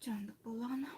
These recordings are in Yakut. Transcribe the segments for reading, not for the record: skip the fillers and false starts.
Чэ оннук буоллаҕына.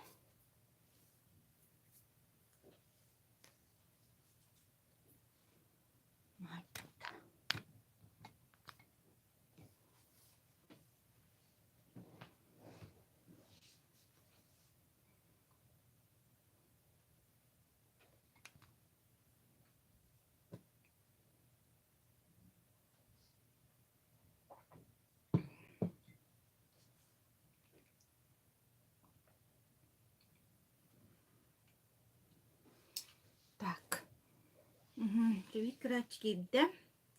Так. Түбүк кырааччы киирдэ.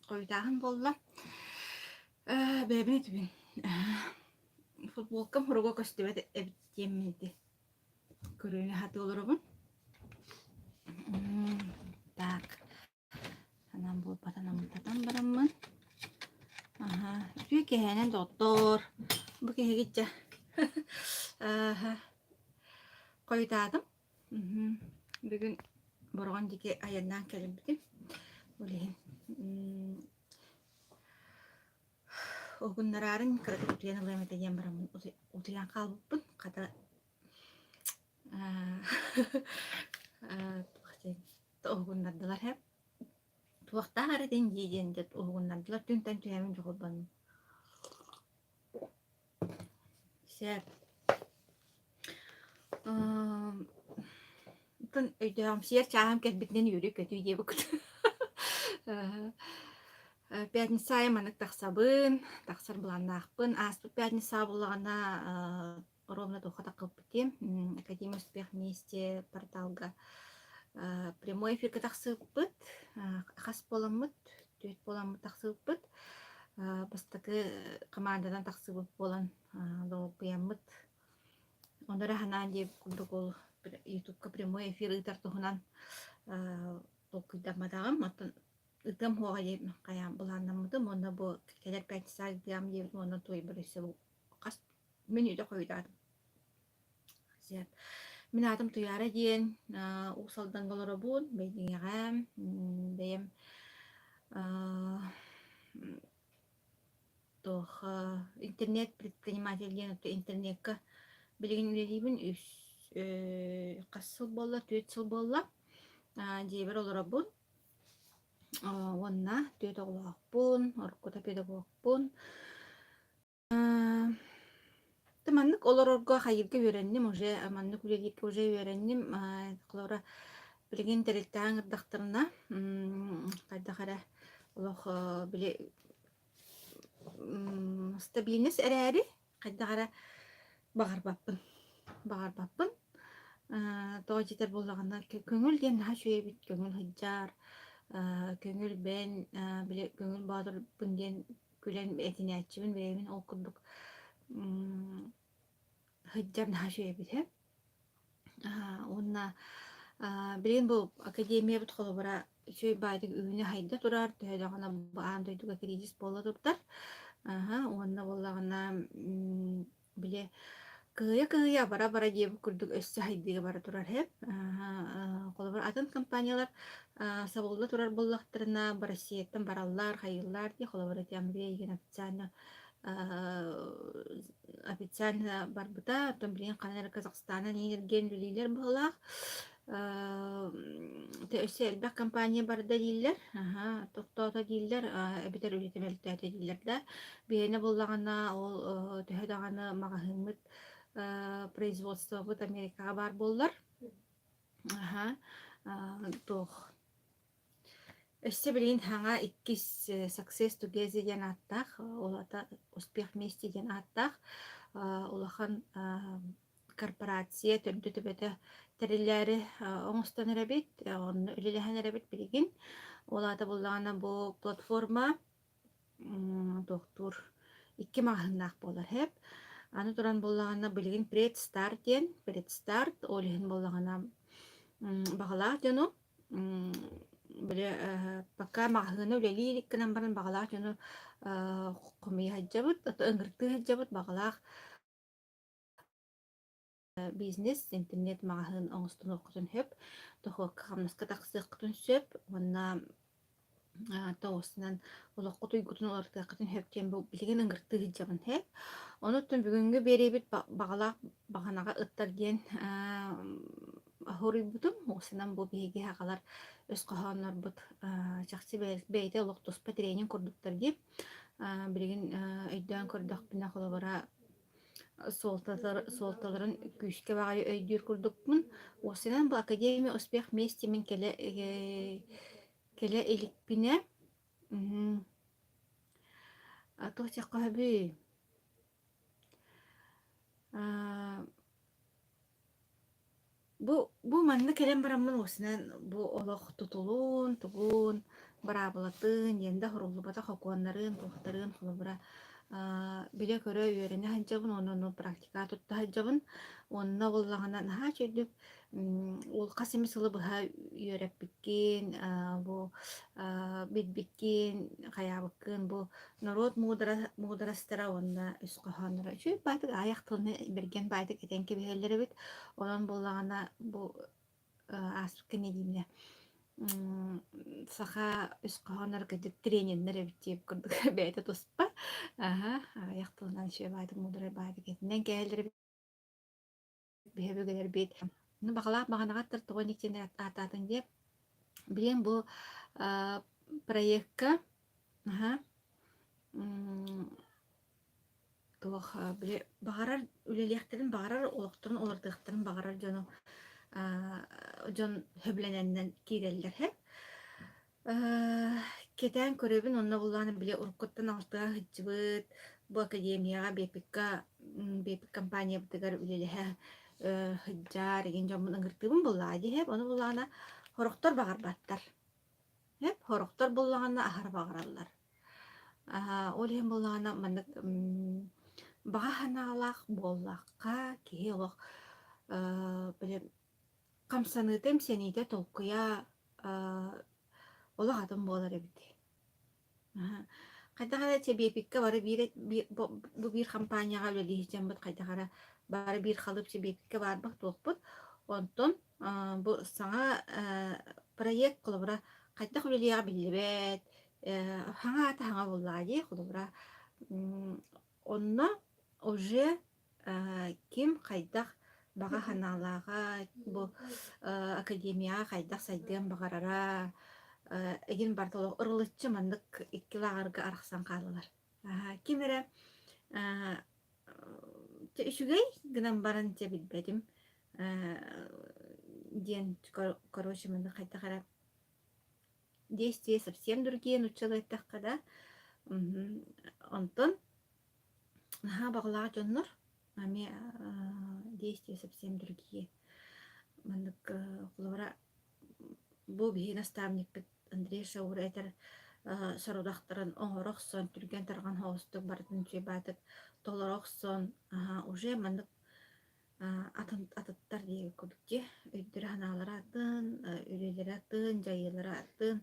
Хойутааһын буолла. Э, бэйэбин этибин. Футболкам хоруга көстүбэт эбит диэммин ити. Көрүүнү сатыы олоробун. Так. Санаам буолбатан аммытатан бараммын. Аһа, үтүө киэһээнэн доҕоттоор. Бу киһигит дьэ. Аһа. Хойутаатым. Бүгүн Бороҕон диэки айаннаан кэлбитим. Ол иһин уһугуннараарын кыратык утуйан ылыам этэ диэн бараммын утуйан хаалбыппын. Хата туох диэн уһугуннардылар һэ. Туохтаах эрэ этин дии диэн дьэ уһугуннардылар түнтэн түһэмин дьоҕурбанным. Сөп. Оттон өйдөөҕүмсүйэр чааһым кэлбитинэн үөрүү-көтүү диэбиккит. Пятница аайы маннык тахсабын, тахсар былааннаахпын. Ааспыт пятница буоллаҕына ровно туохха таххыппытым. Академия успех вместе порталга прямой эфиргэ тахсыыппыт. Хас буоламмыт, түөрт буоламмыт тахсыыппыт. Бастакы команданан тахсыбыт буолан долгуйаммыт. Ону эрэ санаан диэбит курдук ол Ютубка прямой эфир ыытар туһунан толкуйдамматаҕым. Оттон ыытыам суоҕа диэн хайаан былааннаммытым уонна бу кэлэр пятница ыытыам диэбитим уонна туойбар өссө хас мүнүүтэ хойутаатым. Сөп. Мин аатым Туйаара диэн, Уус Алдаҥҥа олоробун, Бэйдиҥэҕэ. Бэйэм туох интернет-предприниматель диэн интернекка билигин үлэлиибин үс хас сыл буолла, түөрт сыл буолла. Дьиэбэр олоробун. Уонна түөрт оҕолоохпун, уруккута педагогпун. Ты маннык олорорго хайыырга үөрэнним уже маннык үлэлииргэ уже үөрэнним. Холобура, билигин тэрилтэҕэ ыҥырдахтарына, хайдах эрэ олох били стабильность эрээри хайдах эрэ баҕарбаппын. Баҕарбаппын. Тоҕо дьиэтэр буоллаҕына көҥүл диэн наһаа үчүгэй эбит, көҥүл сылдьар, көҥүл бэйэн били көҥүл боотурбун диэн күлэн этинээччибин бэйэбин ол курдук сылдьар наһаа үчүгэй эбит ээ. Уонна билигин бу академиябыт холобура үчүгэй баайдык үүнэ-сайда турар, төһө даҕаны бу аан дойдуга кризис буола турдар. Уонна буоллаҕына Били кыһыйа-кыһыйа абара-абара диэбит курдук өссө хайдыыга бара турар иһэ. Холобур, атын компаниялар сабылла турар буоллахтарына, Россияттан бараллар, хайыыллар дии. Холобур, ити Андрей игин официально официально барбыта. Оттон билигин ханан эрэ Казахстанан иҥэргиэн үлэлииллэр быһыылаах. Өссө элбэх компания барда дииллэр, аһа, тохтоото дииллэр, эбэтэр үлэтэ мөлтөөтө дииллэр да. Биһиэнэ буоллаҕына, ол төһө даҕаны маҕаһыыммыт производствобыт Америкаҕа баар буоллар, аһа, туох Өссө билигин саҥа иккис Success Together диэн ааттаах, ол аата Успех вместе диэн ааттаах улахан корпорация төрдө-төбөтө тэриллээри оҥостон эрэбит, онно үлэлэһэн эрэбит билигин. Ол аата буоллаҕына бу платформа туохтуур икки маҕаһыыннаах буолар һэп. Аны туран буоллаҕына билигин предстарт диэн, предстарт ол иһин буоллаҕына баҕалаах дьону били пока маҕаһыына үлэлии илик гынан баран баҕалаах дьону хомуйа сылдьабыт, ыҥыртыы сылдьабыт баҕалаах Бизнес, интернет-маҕаһыын оҥостунуоххутун сөп, дохуокка хамнаска тахсыаххытын сөп уонна Тоҕусунан олоххут уйгутун уларытыаххытын сөп диэн бу билигин ыҥыртыы сылдьабын сөп. Онуттан бүгүҥҥү биэриибит баҕалаах баҕанаҕа ыттар диэн хоруйбутум. Уосунан бу биһиги аҕалар өс хоһооннорбут чахчы бэйэтэ олох туспа тренинг курдуктар дии. Билигин өйдөөн көрдөхпүнэ холобура суолталарын күүскэ баҕайы өйдүүр курдукпун. Уопсайынан бу Академия успех вместе мин кэлэ кэлэ иликпинэ туох диэххэ сөбүй Бу манна кэлэн бараммын уопсайынан бу олох тутулун, тугун, быраабылатын, диэн да суруллубатах сокуоннарын, туохтарын холобура билэ-көрө үөрэнэ сылдьабын уонна ону практикаҕа тутта сылдьабын. Уонна буоллаҕына наһаа үчүгэйдик ол хас эмэ сылы быһа үөрэппиккин, бу билбиккин, хайаабыккын бу норуот муударастара уонна өс хоһоонноро үчүгэй баайдык аҕыйах тылны бэргэн баайдык этэн кэбиһэллэр эбит. Онон буоллаҕына бу ааспыкка нэдиэлэ саха өс хоһоонноро кырдьык трениннэр эбит диэбит курдук бэйэтэ туспа. Аһа, аҕыйах тылынан үчүгэй баайдык муударай баайдык этинэн кээһэллэр эбит. Биһи өбүгэлэрбит ну баҕалаах баҕанаҕаттар тоҕо инник диэн ааттаатыҥ диэ. Билиэн бу проекка аха туох били баҕарар үлэлиэхтэрин баҕарар олохторун уларытыахтарын баҕарар дьону дьон сөбүлэнэннэн киирэллэр һэ. Кэтээн көрөбүн онно буллаҕына били уруккуттан алтыһа сылдьыбыт бу академияҕа Бепикка Бепик компаниябытыгар үлэлэһэ сылдьар игин дьоммун ыҥыртыыбын буоллаҕа дии һээп ону буллаҕына сорохтор баҕарбаттар һээп сорохтор буоллаҕына аһара баҕараллар ол иһин буоллаҕына маннык баҕа санаалаах буоллахха киһи олох били Хамсаныыта, имсэниитэ, толкуйа олох атын буолар эбит. Хайдах эрэ Чэбиэпиккэ бары биир бу биир хампаанньаҕа үлэлии сылдьаммыт хайдах эрэ бары биир халыып Чэбиэпиккэ баарбыт туохпут. Онтон бу саҥа проект холобура хайдах үлэлиэҕэ биллибэт, саҥа аата саҥа буоллаҕа дии холобура онно уже ким хайдах баҕа санаалааҕа, бу академияҕа хайдах сайдыан баҕарара игин барыта олох ырылыччы маннык икки лааҕырга арахсан хааллылар. Ким эрэ үчүгэй гынан баран дьэ билбэтим диэн короче маннык хайдах эрэ действия совсем другие нууччалыы эттэххэ да онтон Наһаа баҕалаах дьоннор эмиэ действия совсем другие. Маннык холобура бу биһиги наставникпыт Андрей Шаура этэр сорудахтарын оҥоро охсон, түргэн-тарҕан соҕустук барытын үчүгэй баатык толоро охсон, уже маннык атын атыттар диэбит курдук дии. Өйдөрө-санаалара атын, үлэлэрэ атын, дьайыылара атын,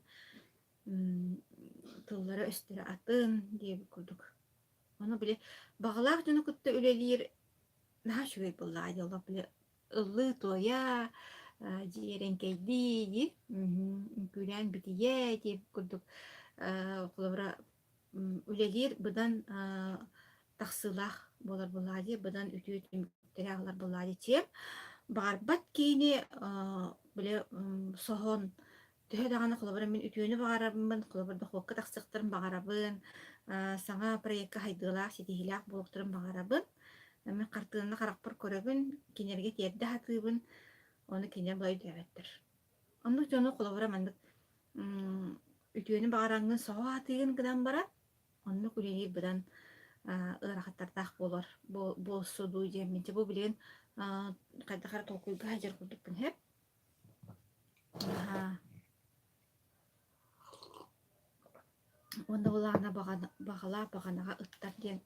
тыллара-өстөрө атын диэбит курдук. Ону били баҕалаах дьону кытта үлэлиир наһаа үчүгэй буоллаҕа дии олох били ыллыы-туойа, дьиэрэҥкэйдии дии, үҥкүүлээн битийэ диэбит курдук холобура үлэлиир быдан тахсыылаах буолар буоллаҕа дии, быдан үтүө түмүктэри аҕалар буоллаҕа дии. Чиэм баҕарбат киһини били соһон Төһө даҕаны холобура мин үтүөнү баҕарарбын, холобур дохуокка тахсыахтарын баҕарабын, саҥа проекка хайдыылаах, ситиһиилээх буолуохтарын баҕарабын. Мин хартыынаны харахпар көрөбүн, кинилэргэ тиэрдэ сатыыбын, ону кинилэр былай өйдөөбөттөр. Оннук дьону холобура маннык үтүөнү баҕараҥҥын соһо сатыыгын гынан баран, оннук үлэлиир быдан ыарахаттардаах буолар буолсу дуу диэммин. Дьэ бу билигин хайдах эрэ толкуйга сылдьар курдукпун иһэр. Уонна былаана баҕалаах баҕанаҕа ыттар диэн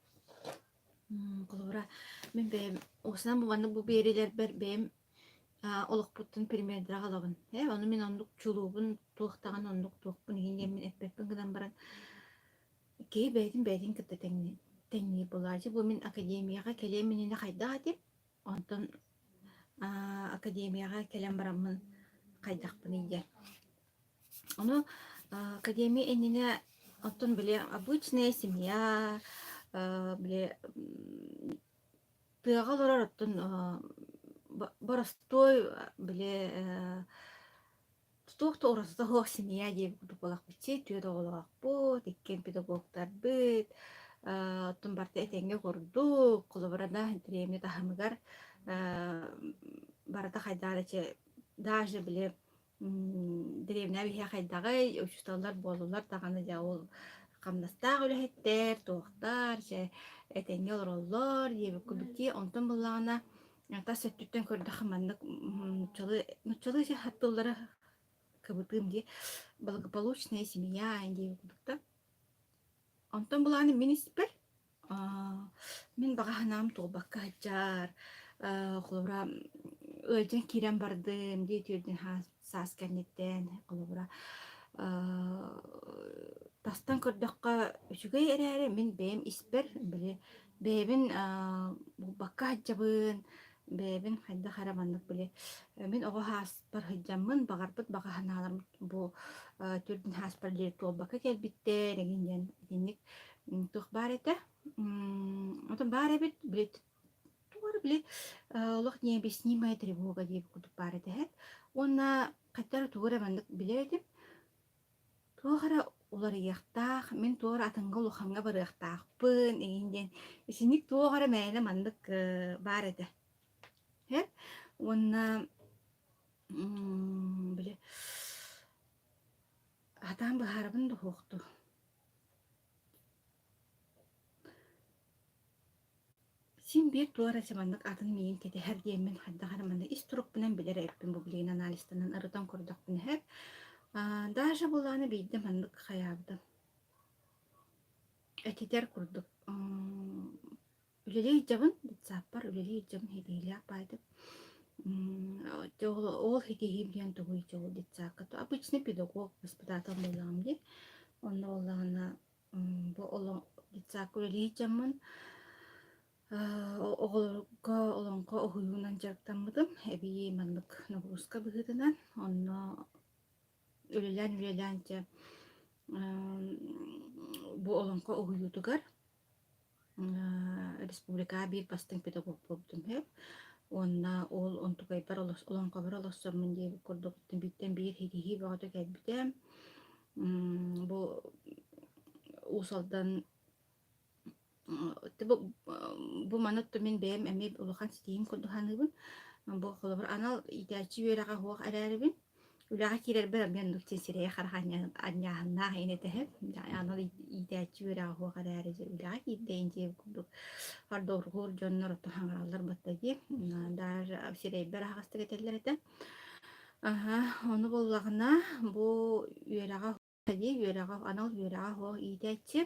холобура мин бэйэм уосанан бу маннык бу биэриилэрбэр бэйэм олохпуттан примердары аҕалабын. Ээ ону мин оннук чулуубун туох даҕаны оннук туохпун иһин диэммин эппэппин гынан баран киһи бэйэтин бэйэтин кытта тэҥниир буолааччы. Бу мин академияҕа кэлиэм иннинэ хайдах этим Онтон академияҕа кэлэн бараммын хайдахпыный диэн. Ону Академия иннинэ оттон били обычная семья, били тыаҕа олорор оттон боростуой били туох да уратыта суох семья диэбит курдук буолахпытчы, түөрт оҕолоохпут, иккиэн педагогтарбыт, оттон барыта этэҥҥэ курдук, холобура да дэриэбинэ таһымыгар барыта хайдах эрэ чэ даже били дэриэбинэ биһиэхэ хайдаҕый, учууталлар буоллулар даҕаны дьэ ол хамнастаах үлэһиттэр, туохтар чэ этэҥҥэ олороллор диэбит курдук дии. Онтон буоллаҕына тас өттүттэн көрдөххө маннык нууччалыы нууччалыы тыллары кыбытыым дии благополучная семья диэбит курдук да. Онтон былааны мин испэр мин баҕа санаам туолбакка сылдьар, холобура, ыалдьан киирэн бардым дии үтүөрдүн саас кэнниттэн, холобура, тастан көрдөххө үчүгэй эрээри мин бэйэм испэр били бэйэбин булбакка сылдьабын, бэйэбин хайдах эрэ маннык били мин оҕо сааспар сылдьаммын баҕарбыт баҕа санааларым бу төрдүн сааспар диэри туолбакка кэлбиттэр эҥин диэн итинник туох баар этэ. Оттон баар эбит, били туох эрэ били олох необъяснимая тревога диэбит курдук баар этэ эһэт. Уонна хайдах эрэ тугу эрэ маннык билэр этим. Туох эрэ уларыйыахтаах, мин туох эрэ атыҥҥа улахаҥҥа барыахтаахпын эҥин диэн итинник туох эрэ мээнэ маннык баар этэ. Эһэт. Уонна били сатаан быһаарабын да суох дуу. Син биир туох эрэ маннык атын миигин кэтэһэр диэммин хайдах эрэ маннык ис турукпунан билэр эбиппин бу билигин анализтанан ырытан көрдөхпүнэ иһэр. Даже былааны биирдэ маннык хайаабытым. Этитэр курдук үлэлии сылдьабын, детсадпар үлэлии сылдьабын ситиһиилээх баайдык. Ол ситиһиим диэн тугуй дьэ ол детсадка обычный педагог воспитатель буоллаҕым дии. Онно буоллаҕына бу детсадка үлэлии сылдьаммын оҕолорго олоҥхо уһуйуунан дьарыктаммытым. Эбии маннык нагрузка быһыытынан. Онно үлэлээн-үлэлээн дьэ бу олоҥхо уһуйуутугар республикаҕа биир бастыҥ педагог буолбутум үһү. Уонна ол онтукайбар олоҥхобор олорсоммун диэбит курдук бииртэн биир ситиһии бөҕөтө кэлбитэ. Бу Уус Алдан бу маны мин бэйэм эмиэ улахан ситиһиим курдук саныыбын. Бу холобур анал иитээччи үөрэҕэ суох эрээрибин Үлэҕэ киирэрбэр эмиэ оннук син сирэйэ-хараҕа анньааһыннаах иһин этэһэм. Анал иитээччи үөрэҕэ суох эрээри дьэ үлэҕэ киирдэйин диэбит курдук ордугургуур дьоннор оттон хаҥыраллар батта дии. Даже сирэйбэр аһаҕастык этэллэр этэ. Аһа, ону буоллаҕына бу үөрэҕэ дии үөрэҕэ анал үөрэҕэ суох иитээччи.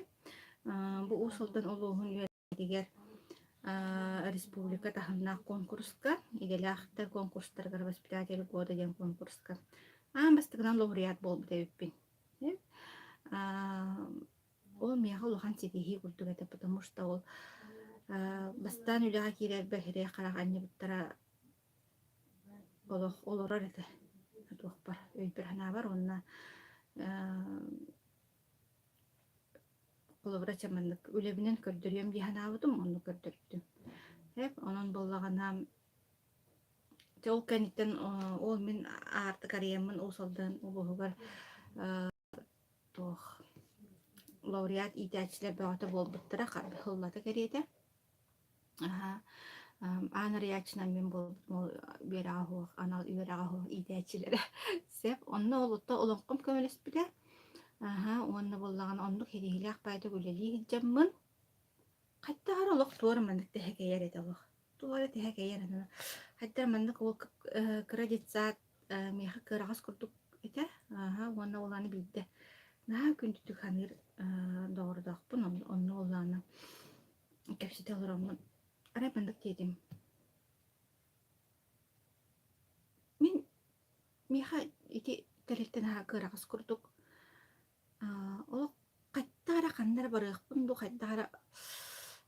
Бу Уус Алдан улууһун үөрэҕигэр республика таһымнаах куонкуруска, идэлээхтэр куонкурстарыгар воспитатель года диэн куонкуруска аан бастакынан лауреат буолбут эбиппин. Ол миэхэ улахан ситиһии курдук этэ, потому что ол бастаан үлэҕэ киирэрбэр сирэй-харах анньыбыттара олох олорор этэ туохпар өйбөр-санаабар уонна Холобура, чэ маннык үлэбинэн көрдөрүөм дии санаабытым, онно көрдөрбүтүм. Эп, онон буоллаҕына, дьэ ол кэнниттэн ол мин аартык арыйаммын Уус Алдан улууһугар туох лауреат иитээччилэр бөҕөтө буолбуттара, сыллата кэриэтэ. Аһа, аан арыйааччынан мин буолбутум ол үөрэҕэ суох, анал үөрэҕэ суох иитээччилэрэ сөп. Онно ол оттон олоҥхом көмөлөспүтэ. Аһа, уонна буоллаҕына оннук ситиһиилээх баайдык үлэлии сылдьаммын, хайдах эрэ олох туора маннык тэһэ кэйэр этэ олох. Туора эрэ тэһэ кэйэр хайдах эрэ маннык ол кыра детсад миэхэ кыараҕас курдук этэ. Аһа, уонна ол аны биирдэ наһаа күндүтүк саныыр доҕордоохпун, онно ол аны кэпсэтэ олороммун арай маннык диэтим мин миэхэ ити тэрилтэ наһаа кыараҕас курдук олох хайдах эрэ ханна эрэ барыахпын дуу хайдах эрэ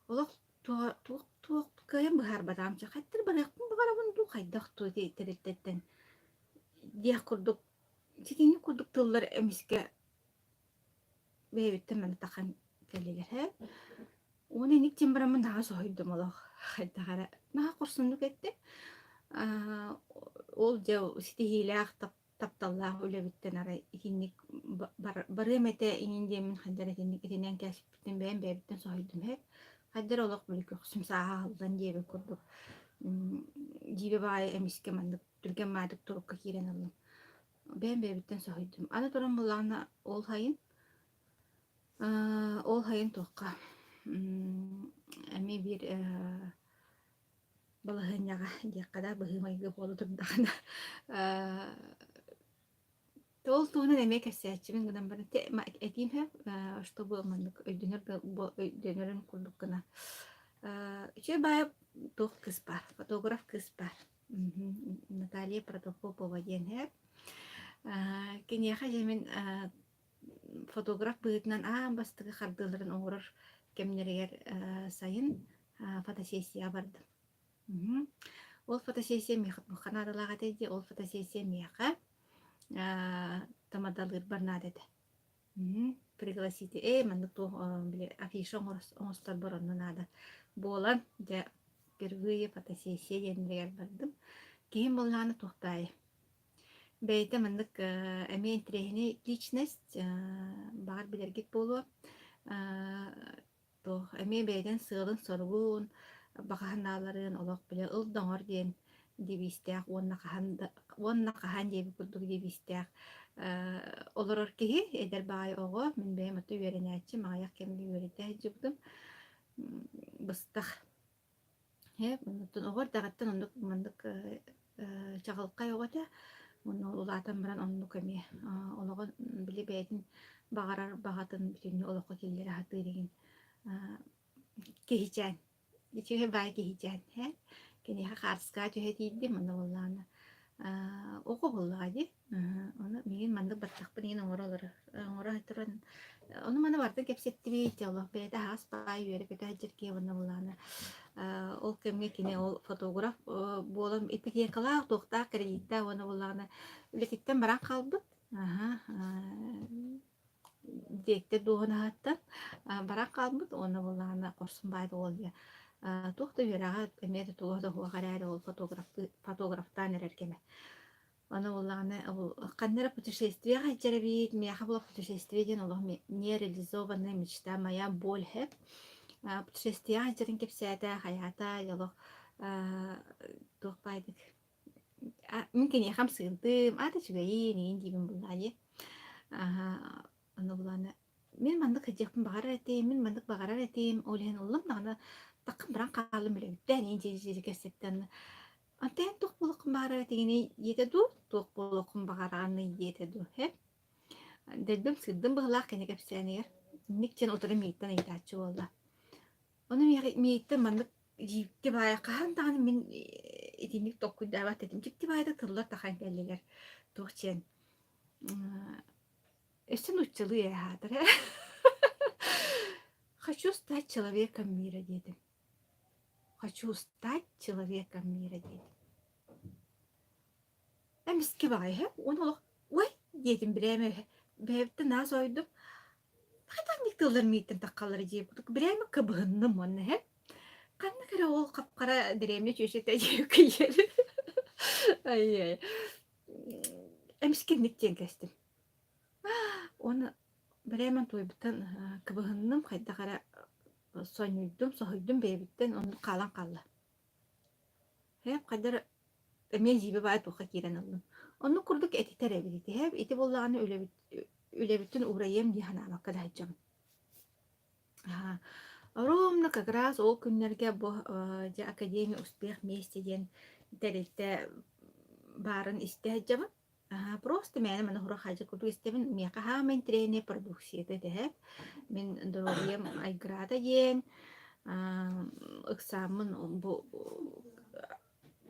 олох туох туох кыайан быһаарбатаҕым чэ хайдах эрэ барыахпын баҕарабын дуу хайдах дуу ити тэрилтэттэн диэх курдук ситинник курдук тыллар эмискэ. бэйэбиттэн манна тахан кэллилэр ээ. Уонна инник диэн бараммын наһаа соһуйдум олох хайдах эрэ наһаа хорсуннук эттэ. Аа, ол дьэ ситиһиилээх тапталлаах үлэбиттэн арай итинник барыам этэ иҥин диэммин хайдах эрэ итинник итинэн кээспиттэн бэйэм бэйэбиттэн соһуйдум ээ. Хайдах эрэ олох били көхсүм сааһа аһыллан диэбит курдук дьиибэ баҕайы эмискэ маннык түргэн маадык турукка киирэн ыллым. Бэйэм бэйэбиттэн соһуйдум. Аны туран буллаҕына ол сайын ол сайын туохха эмиэ биир балаһыанньаҕа диэххэ да быһыы-майгы буола турдаҕына ол туһунан эмиэ кэпсээччибин гынан баран этиим сөп чтобы маннык өйдөнөр өйдөнөрүн курдук гына үчүгэй баайа туох кыыс баар фотограф кыыс баар Наталья Протопопова диэн сөп киниэхэ дьэ мин фотограф быһыытынан аан бастакы хардыыларын оҥорор кэмнэригэр сайын фотосессияҕа бардым. Ол фотосессия миэхэ туохха наадалаах этэй дии, ол фотосессия миэхэ тамадалыырбар наада этэ. Пригласите ээ маннык туох били афиша оҥосторбор онно наада буолан дьэ впервые фотосессия диэннэригэр бардым. Киһим буоллаҕына туохтаайы Бэйэтэ маннык эмиэ интэриэһинэй личность, баҕар билэргит буолуо. Туох эмиэ бэйэтин сыалын-соругун, баҕа санааларын олох бile ыл да оҥор диэн девизтээх уонна хаһан да уонна хаһан диэбит курдук девизтээх олорор киһи, эдэр баҕайы оҕо. Мин бэйэм ото үөрэнээччим, аҕыйах кэмҥэ үөрэтэ сылдьыбытым. Быстах Ээ, онтон оҕо эрдэҕиттэн оннук маннык чаҕылхай оҕо этэ. Уонна улаатан баран оннук эмиэ олоҕун били бэйэтин баҕарар баҕатын бүтүннүү олоххо киллэрэ сатыыр игин киһичээн, үчүгэй баай киһичээн ээ. Киниэхэ хаартыскаҕа түһэ тиийдим, онно буоллаҕына оҕо буоллаҕа дии. Ону миигин маннык баттахпын иһин оҥоро олорор оҥоро туран ону маны барытын кэпсэттибит олох бэйэтэ аһаҕас баай үөрэ-көтө сылдьар киһи уонна былаана ол кэмҥэ кини ол фотограф буолан ипотекалаах туохтаах кредиттээх уонна буоллаҕына үлэтиттэн баран хаалбыт аха диэктэр дуоһунаһыттан баран хаалбыт уонна буоллаҕына хорсун баай уол диye туох да үөрэҕэ эмиэ да туга да суох эрээри ол фотографтаан эрэр кэмэ Аны буоллаҕына ол ханна эрэ путешествиеҕа сылдьар эбит, миэхэ була путешествие диэн олох нереализованная мечта, моя боль һэ. Путешествиеҕа сылдьарын кэпсээтэ, хайаата, олох туох баайдык мин киниэхэ ымсыырдым, аата үчүгэйин, игин диибин буллаа дии. Аны булаана мин маннык сылдьыахпын баҕарар этим, мин маннык баҕарар этим, ол иһин ыллым даҕаны таккым баран хааллым үлэбиттэн, иин дьиэ кэпсэттэн Антон туох буолуоххун баҕарар этигиний диэтэ дуу, туох буолуоххун баҕараҕыный диэтэ дуу, һэ? Дэлбим сырдым быһыылаах кини кэпсээнигэр. Инник диэн утары миигиттэн ыйытааччы буолла. Ону миигиттэн маннык дьиибки баайа хаһан даҕаны мин итинник толкуйдаабат этим. Дьикти баайда тыллар тахан кэллилэр. Туох диэн өссө нууччалыы ээ аһаатар ээ. Хочу стать человеком мира диэтим. Хочу стать человеком мира диэтим. Эмискэ баҕайы уонна олох ой диэтим бирээмэ бэйэбиттэн наһаа соһуйдум. Хайдах тыллар мииттэн таххаллара диэбит курдук бирээмэ кыбыһынным уонна иһэ. Ханнык эрэ ол хап-хара дэриэбинэ чүөчэтэ диэбиккэ Ай-яй. Эмискэ инник диэн кэстим. Уонна бирээмэ туойбуттан кыбыһынным хайдах эрэ Сонньуйдум, соһуйдум бэйэбиттэн, оннук хаалан хаалла. Һээп хайдах эрэ эмиэ дьиибэ баай туохха киирэн ыллым. Оннук курдук этитэр эбит ити. Һээп ити буоллаҕына үлэбит үлэбиттэн уурайыам дии санаабакка да сылдьабын. Аа, ровно как раз ол күннэргэ бу дьэ Академия успех вместе диэн тэрилтэ баарын истэ сылдьабын. Аһаа, просто мээнэ маны хура-хаадьы курдук истэбин. Миэхэ хаама интэриэһинэй продукцията этэ. Мин доруобуйам айгыраата диэн, аа, ыксааммын бу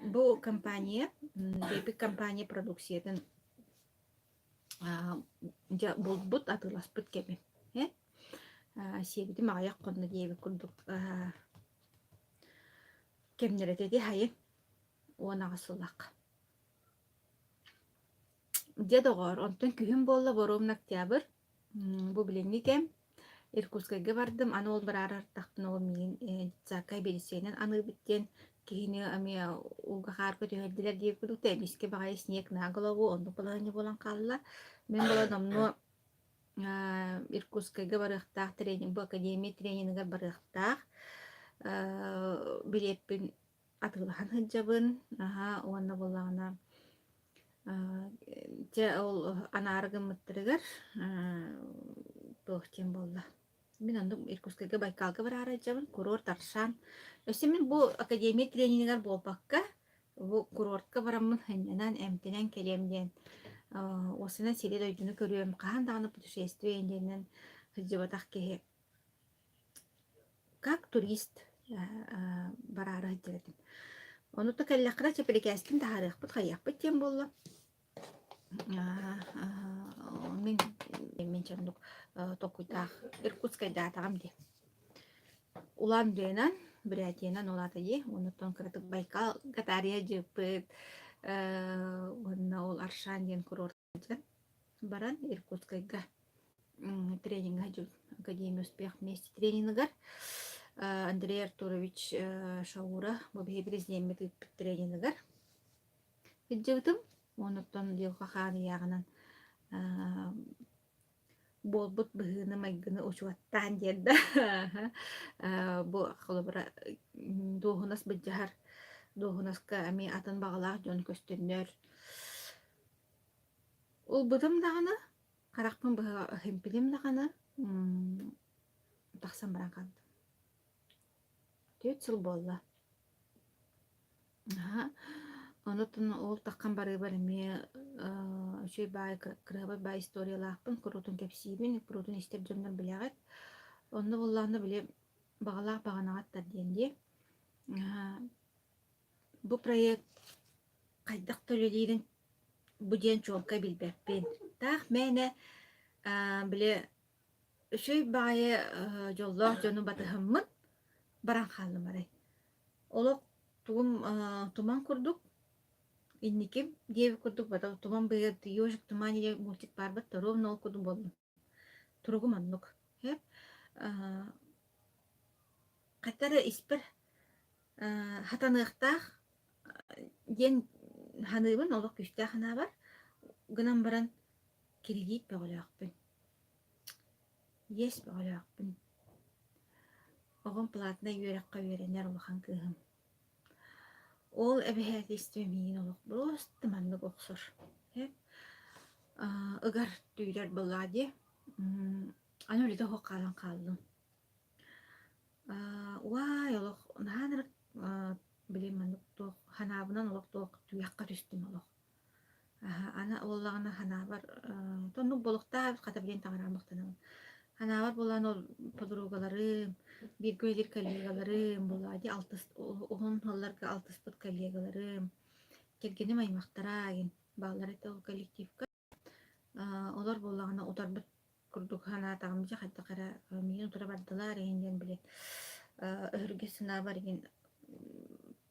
бу компания, Эпик компания продукциятын аа, дьэ булбут, атыыласпыт кэмим. Э? Аа, сиэбитим аҕыйах хонно диэбит курдук аа, кэмнэр этэ дии хайы 18 сыллаахха. Дьэ, доҕоор, онтон күһүн буолла боруобуна октябрь, бу билиҥҥи кэм. Иркутскайга бардым, аны ол бараары артахпына ол миигин детсадка бириссиэнэн аныыбыт диэн киһини эмиэ ууга-хаарга түһэрдилэр диир курдук да эмискэ баҕайы снег на голову оннук балаһыанньа буолан хаалла. Мин буолан номнуо Иркутскайга барыахтаах тренинг, бу академия тренингыгар барыахтаах билиэппин атыылаһан сылдьабын. Аһаа уонна буоллаҕына дьэ ол анаары гыммыттарыгар туох диэн буолла. Мин оннук Иркутскайга Байкалга бараары сылдьабын, курорт Аршан. Өссө мин бу академия тренингигэр буолбакка, бу курортка бараммын сынньанан, эмтэнэн кэлиэм диэн уопсайынан сири-дойдуну көрүөм, хаһан даҕаны путешествие диэнинэн сылдьыбатах киһи как турист бараары сылдьар этим. Ону то кэллэххинэ чэпирикээскин таһаарыахпыт, хайыахпыт диэн буолла. Мин мин оннук толкуйдаах Иркутскайдаатаҕым дии. Улан Удэнан, Бурятиянан ол аата дии, оннуттан кыратык Байкал Катария дьыппыт уонна ол Аршан диэн курорт баран Иркутскайга тренингэ Академия успех вместе тренингыгар Андрей Артурович Шаура бу биһи президеммит ыыппыт тренингыгар сылдьыбытым. Онуттан Дьылҕа Хаан ыйааҕынан буолбут быһыыны-майгыны учуоттаан диэн да бу холобура дуоһунас былдьаһар дуоһунаска эмиэ атын баҕалаах дьон көстөннөр ылбытым даҕаны харахпын быһа иһимпитим даҕаны тахсан баран хаалбытым. 4 сыл буолла. Аһа. Онон ол таххан барыыбар эмиэ үчүгэй баай кыраһабай баай историялаахпын, куруутун кэпсиибин, куруутун истэр дьоннор билэҕит. Онно буоллаҕына били баҕалаах баҕанаҕыттар диэн дии. Бу проект хайдах да үлэлиирин бу диэн чуолкай билбэппин. Таах мээнэ били үчүгэй баҕайы дьоллоох дьону батыһаммын баран хааллым арай. Олох тугум туман курдук инниким диэбит курдук туман быыһыгар "Ежик в тумане" диэн мультик баарбыт да ровно ол курдук буоллум. Туругум оннук. Сөп. Хата эрэ испэр хатаныахтаах диэн саныыбын олох күүстээх санаабар. Гынан баран кирилиит бөҕөлөөхпүн. Иэс бөҕөлөөхпүн. Оҕом платнай үөрэххэ үөрэнэр улахан кыыһым. Ол эбэһээтэлистибэ миигин олох просто маннык охсор. Ыгар түүрэр буоллаҕа дии. Аны үлэтэ суох хаалан хааллым. Уай олох наһаа ынырык били маннык туох санаабынан олох туох түгэххэ түстүм олох. Аны буоллаҕына санаабар оннук буолуохтаах хата билигин таҥараҕа махтанабын. Санаабар буолан ол подругаларым, бииргэ үлэлиир коллегаларым буоллаҕа дии алтыс уһун сылларга алтыспыт коллегаларым, кэргэним аймахтара игин бааллар этэ ол коллективка. Олор буоллаҕына утарбыт курдук санаатаҕым дьэ хайдах эрэ миигин утары бардылар игин диэн били өһүргэс санаабар игин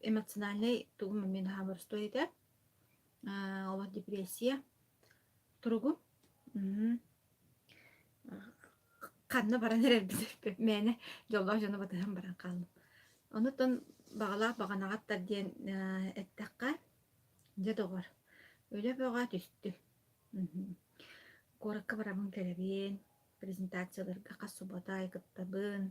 эмоциональнай тугум эмиэ наһаа боростуой этэ. Олох депрессия туругум. Ханна баран эрэрбин мээнэ дьоллоох дьону батыһан баран хааллым. Онутон баҕалаах баҕанаҕаттар диэн эттэххэ, дьэ доҕор, үлэ бөҕө түстүм. Куоракка барабын кэлэбин, презентацияларга хас суббота аайы кыттабын.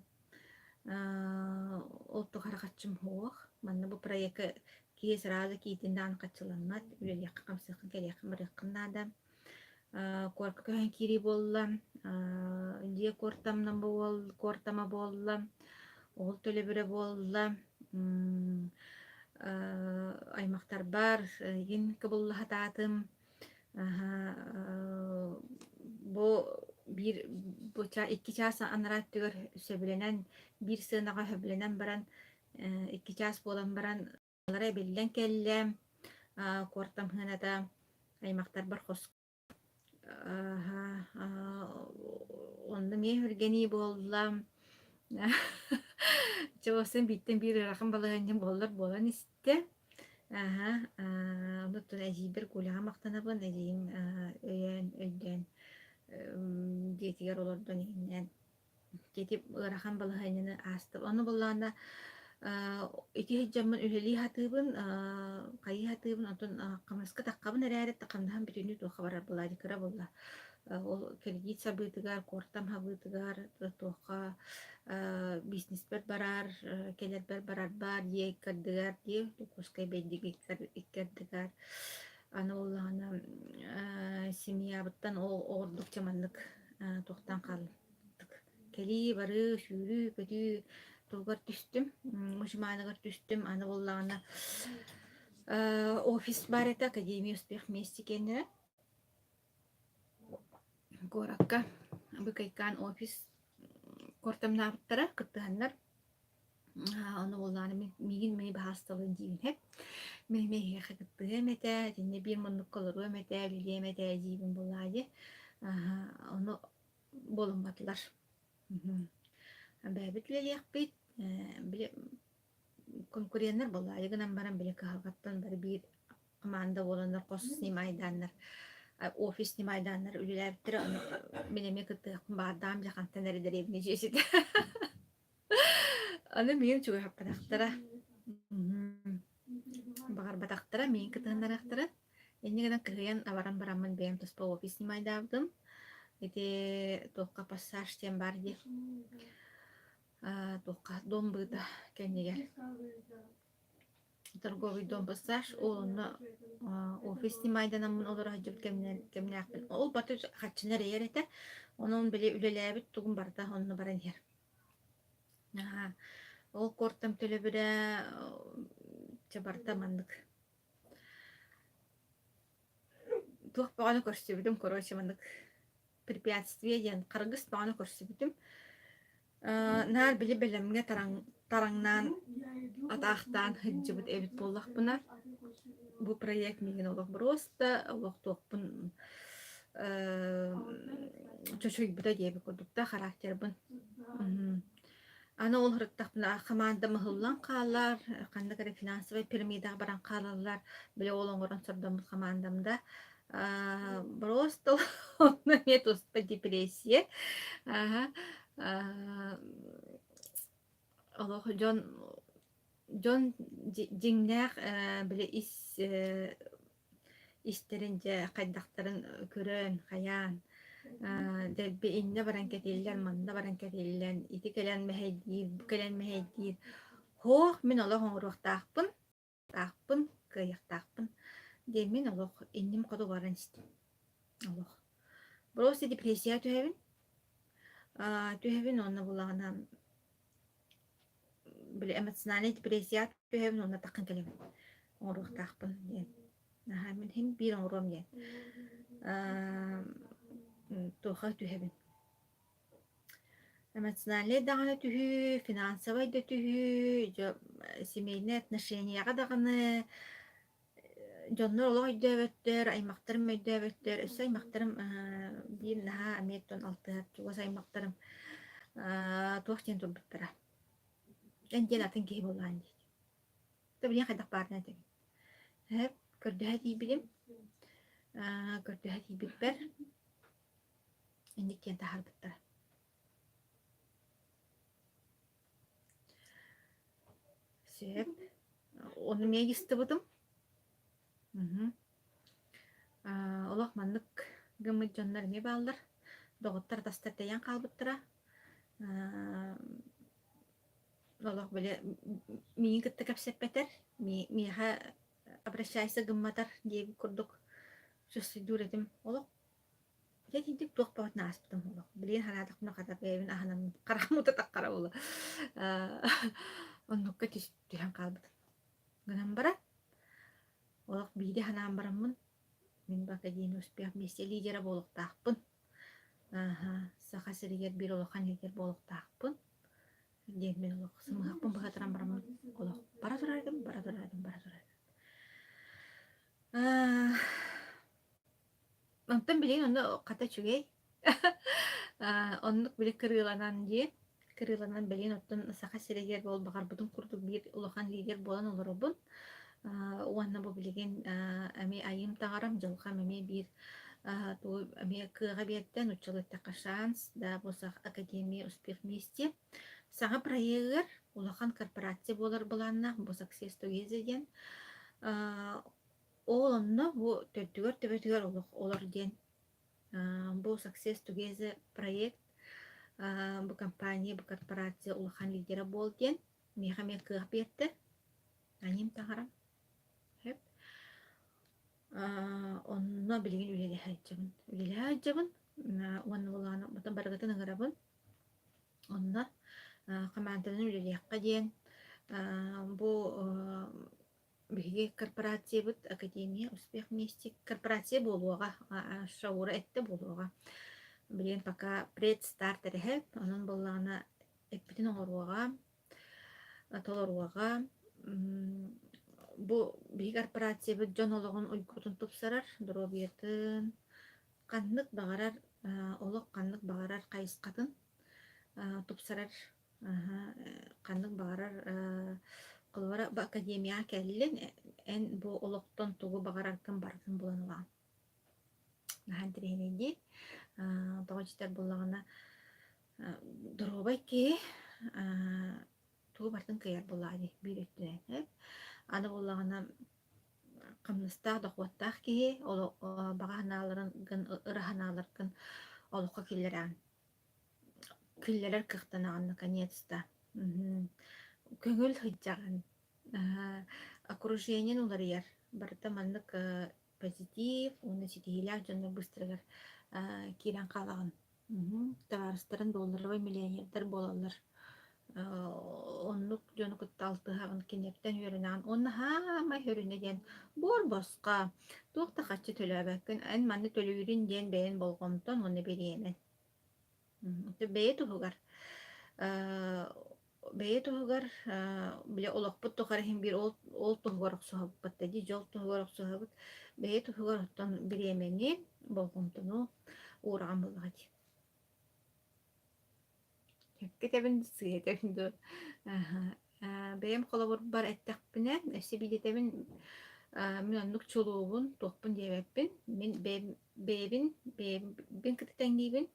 Ол тухары хаччым суох. Манна бу проекка киһи сразу киитин даҕаны хаччыламмат, үлэлиэххэ-хамсыаххын, кэлиэххин-барыаххын наада. Куоракка көһөн киирии буолла, дьиэ куортамна куортама буолла, ол төлөбүрэ буолла, аймахтарбар игин кыбылла сатаатым. Бу биир бу 2 чаас анараа өттүгэр сөбүлэнэн, биир сыанаҕа сөбүлэнэн баран, 2 чаас буолан баран алара эбиллэн кэллэ. Куортам сыаната аймахтарбар хос онно эмиэ үргэнии буолла. Чэ, уопсайынан бииртэн биир ыарахан балаһыанньа буоллар буолан истэ. Аһа, онуттан эдьиийбэр Коляҕа махтанабын. Эдьиийим өйөөн, өйдөөн дьиэтигэр олордон иһиннээн. Ити ыарахан балаһыанньаны аастым. Ону буоллаҕына ити сылдьаммын үлэлии сатыыбын, хайыы сатыыбын, онтон хамнаска таххабын эрээри хамнаһым бүтүннүү туохха барар буолла кыра буолла. Ол кредит сабыытыгар, куортам сабыытыгар, туохха бизнеспэр барар, кэлэрбэр барарбар, дьиэ икки ардыгар, дьиэ Дьокуускай Бэйдигэ икки ардыгар. Аны буоллаҕына семьябыттан ол ордук дьэ маннык туохтан хааллым. Кэлии-барыы, сүүрүү-көтүү тугар түстүм, мучумааныгар түстүм. Аны буоллаҕына офис баар этэ, Академия успех вместе киэннэрэ. Куоракка Быкайкаан офис куортамнаабыттара, кыттыһаннар. Ону буоллаҕына мин миигин эмиэ баһаасталын диибин һэп. Мин эмиэ эһиэхэ кыттыһыам этэ, итиннэ биир муннукка олоруом этэ, үлэлиэм этэ диибин буоллаҕа дии. Ону буолумматылар. Бэйэбит үлэлиэхпит, били конкуреннар буоллаайы гынан баран били кыһалҕаттан бары биир хамаанда буоланнар хос снимайдааннар офис снимайдааннар үлэлээбиттэрэ ону мин эмиэ кыттыахпын баҕардаҕым дьэ хантан эрэ дэриэбинэ дьиэситэ Аны миигин чугаһаппатахтара. Баҕарбатахтара, миигин кытыһыннарыахтара. Инньэ гынан кыһыйан абаран бараммын бэйэм туспа офис снимайдаабытым. Ити туохха пассаж диэн баар дии. Туохха дом быыта кэннигэр. Торговый дом пассаж ол онно офис снимайданаммын олоро сылдьыбыт кэмнээхпин. Ол баты харчыны эрэйэр этэ. Онон били үлэлээбит тугум барыта онно баран иһэр. Аһаа, ол куортам төлөбүрэ чэ барыта маннык туох бөҕөнү көрсүбүтүм, короче маннык препятствие диэн харгыс бөҕөнү көрсүбүтүм. Наар били бэлэмҥэ тараҥнаан, атаахтаан сылдьыбыт эбит буоллахпына, бу проект миигин олох боруоста, олох туохпун чочуйбута диэбит курдук да характербын. Аны ол сырыттахпына хамаандам ыһыллан хаалар, ханнык эрэ финансовай пирамидаҕа баран хаалаллар, били ол оҥорон сордоммут хамаандам да просто онно эмиэ туспа депрессия. Аһа олох дьон дьон дьиҥнээх били ис истэрин дьэ хайдахтарын көрөн, хайаан дэлби иннэ баран кэтиллэн, манна баран кэтиллэн, ити кэлэн мэһэйдиир, бу кэлэн мэһэйдиир. Һоох, мин олох оҥоруохтаахпын, таахпын, кыайыахтаахпын диэммин олох инним хоту баран истим. Олох. Просто депрессияҕа түһэбин. Түһэбин уонна булаҕына били эмоциональнай депрессияҕа түһэбин уонна таххан кэлэбин оҥоруохтаахпын диэн. Наһаа мин иһин биир оҥоруом диэн. Туохха түһэбин. Эмоциональнай даҕаны түһүү, финансовай да түһүү, дьэ семейнай отношенияҕа даҕаны дьоннор олох өйдөөбөттөр, аймахтарым өйдөөбөттөр. Өссө аймахтарым биир наһаа эмиэ оттон алтыһар чугас аймахтарым туох диэн турбуттара. Эн диэн атын киһи буоллаҕын диэтим. То билигин хайдах баарынан этэбин. Эһэп көрдөһө тиийбитим. Көрдөһө тиийбиппэр инник диэн таһаарбыттара. Сөп. Ону эмиэ ыйыстыбытым. Олох маннык гыммыт дьоннор эмиэ бааллар. Доҕоттор атастар тэйэн хаалбыттара. Олох били миигин кытта кэпсэппэтэр, миэхэ обращайся гымматар диэбит курдук чувствуйдуур этим. Олох Дьэ итинник туох бөҕөтүн ааспытым олох. Билигин санаатахпына хата бэйэбин аһынан хараҕым уута таххара буолла. Оннукка түһэн хаалбытым. Гынан баран, олох биири санаан бараммын, мин бу Академия успех вместе лидера буолуохтаахпын. Саха сиригэр биир улахан лидер буолуохтаахпын диэн мин олох сымыһахпын быһатаран бараммын олох бара турар этим, бара турар этим, бара турар этим. Онтон билигин онно хата үчүгэй. Оннук били кырыыланан дии, кырыыланан билигин оттон Саха сиригэр буол баҕарбытым курдук биир улахан лидер буолан олоробун. Уонна бу билигин эмиэ айыым таҥарам, дьылҕам эмиэ биир. Тугу эмиэ кыаҕа биэрдэ, нууччалыы эттэххэ шанс, да, бу Академия успех вместе. Саҥа проегар улахан корпорация буолар былааннаах бу Success Together диэн. Ол онно бу төрдүгэр-төбөтүгэр олох олор диэн бу Success Together проект бу компания, бу корпорация улахан лидера буол диэн миэхэ эмиэ кыах биэрдэ. Аньыым таҥарам. Сөп. Онно билигин үлэлэһэ сылдьабын. Үлэлэһэ сылдьабын уонна былаана барыгытын ыҥырабын. Онно хамаанданан үлэлиэххэ диэн бу биһиги корпорациябыт Академия успех вместе корпорация буолуоҕа, Шаура эттэ буолуоҕа. Билигин пока предстарт эрэһэ, онон буоллаҕына эппитин оҥоруоҕа, толоруоҕа. Бу биһиги корпорациябыт дьон олоҕун уйгутун тупсарар, доруобуйатын, ханнык баҕарар олох ханнык баҕарар хайысхатын тупсарар ханнык баҕарар холобура бу академияҕа кэллин эн бу олохтон тугу баҕараргын барытын булан ылаҕын. Наһаа интэриэһинэй Тоҕо дьиэтэр буоллаҕына доруобай киһи тугу барытын кыайар буоллаҕа дии биир өттүнэн. Аны буоллаҕына хамнастаах, дохуоттаах киһи баҕа санааларын ыра санааларгын олоххо киллэрэҕин. Киллэрэр кыахтанаҕын наконец-то. Көҥүл сылдьаҕын. Окружениеҥ уларыйар. Барыта маннык позитив уонна ситиһиилээх дьоннор быстарыгар киирэн хаалаҕын. Табаарыстарын долларовай миллионердар буолаллар. Оннук дьону кытта алтыһаҕын, кинилэртэн үөрэнэҕин. Уонна саамай сүрүнэ диэн буор босхо, туох да харчы төлөөбөккүн, эн манна төлүүрүн диэн бэйэн болҕомтон уонна бириэмэн. Бэйэ туһугар бэйэ туһугар били олохпут тухары иһин биир ол ол туһугар охсуһабыт да дии дьол туһугар охсуһабыт бэйэ туһугар оттон бириэмэни болҕомтону уураҕан буоллаҕа дии Сөпкө этэбин сыыһа этэбин дуо бэйэм холобурбар эттэхпинэ өссө биидэтэбин мин оннук чулуубун туохпун диэбэппин мин бэйэбин бэйэбин кытта тэҥниибин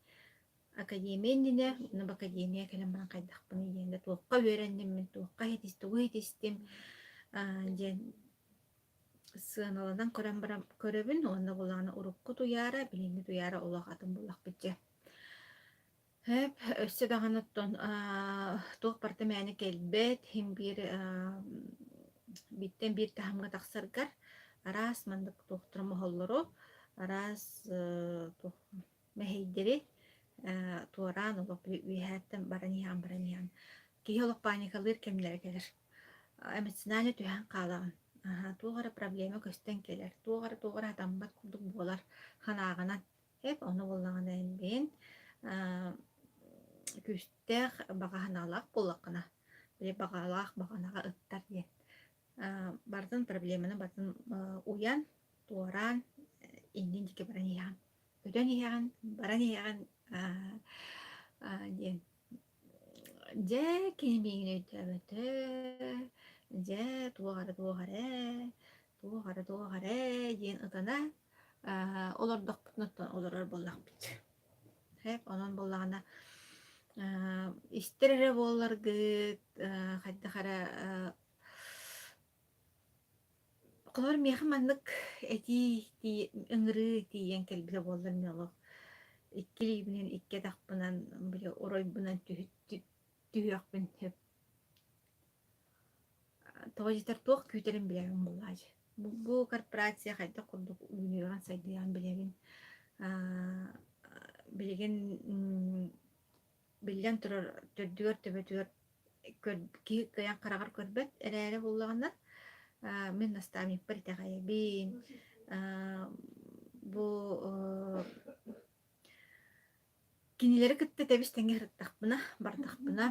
Академия иннинэ, онно академия кэлэн баран хайдахпыный диэн да туохха үөрэнним мин, туохха тугу иһитистим диэн сыаналанан көрөн баран көрөбүн уонна булаана урукку туйаара, билиҥҥи туйаара олох атын буоллахпыт дьэ. Сөп, өссө даҕаны оттон туох барыта мээнэ кэлбэт, иһин биир бииртэн биир таһымҥа тахсаргар араас маннык туохтара моһоллору, араас туох мэһэйдэри туораан олох үөһээттэн баран иһэн баран иһэн киһи олох паникалыыр кэмнэрэ кэлэр. Эмоционально түһэн хаалаҕын. Туох эрэ проблема көстөн кэлэр, туох эрэ туох эрэ хатаммат курдук буолар санааҕынан. Эп ону буоллаҕына эн бэйэҥ күүстээх баҕа санаалаах буоллаххына, били баҕалаах баҕанаҕа ыттар диэн. Барытын проблеманы барытын уйан, туораан иннин диэки баран иһэҕин. Өтөн иһэҕин, баран иһэҕин диэн. Дьэ, кини миигин өйдөөбөтө, дьэ, туох эрэ туох эрэ, туох эрэ туох эрэ диэн ытана олордохпутуна олорор буоллахпыт. Сөп, онон буоллаҕына истэр эрэ буолларгыт, хайдах эрэ Холобур, миэхэ маннык этии ыҥырыы тиийэн кэлбитэ буоллар мин олох икки илиибинэн, икки атахпынан, били оройбунан түһүөхпүн сөп. Тоҕо диэтэр туох күүтэрин билэбин буоллаҕа дии. Бу корпорация хайдах курдук үүнүөҕүн, сайдыаҕын билэбин. Билигин биллэн турар, төрдүгэр-төбөтүгэр киһи кыайан хараҕар көрбөт эрээри буоллаҕына, мин наставникпар итэҕэйэбин. Бу кинилэри кытта тэбис-тэҥҥэ сырыттахпына, бардахпына,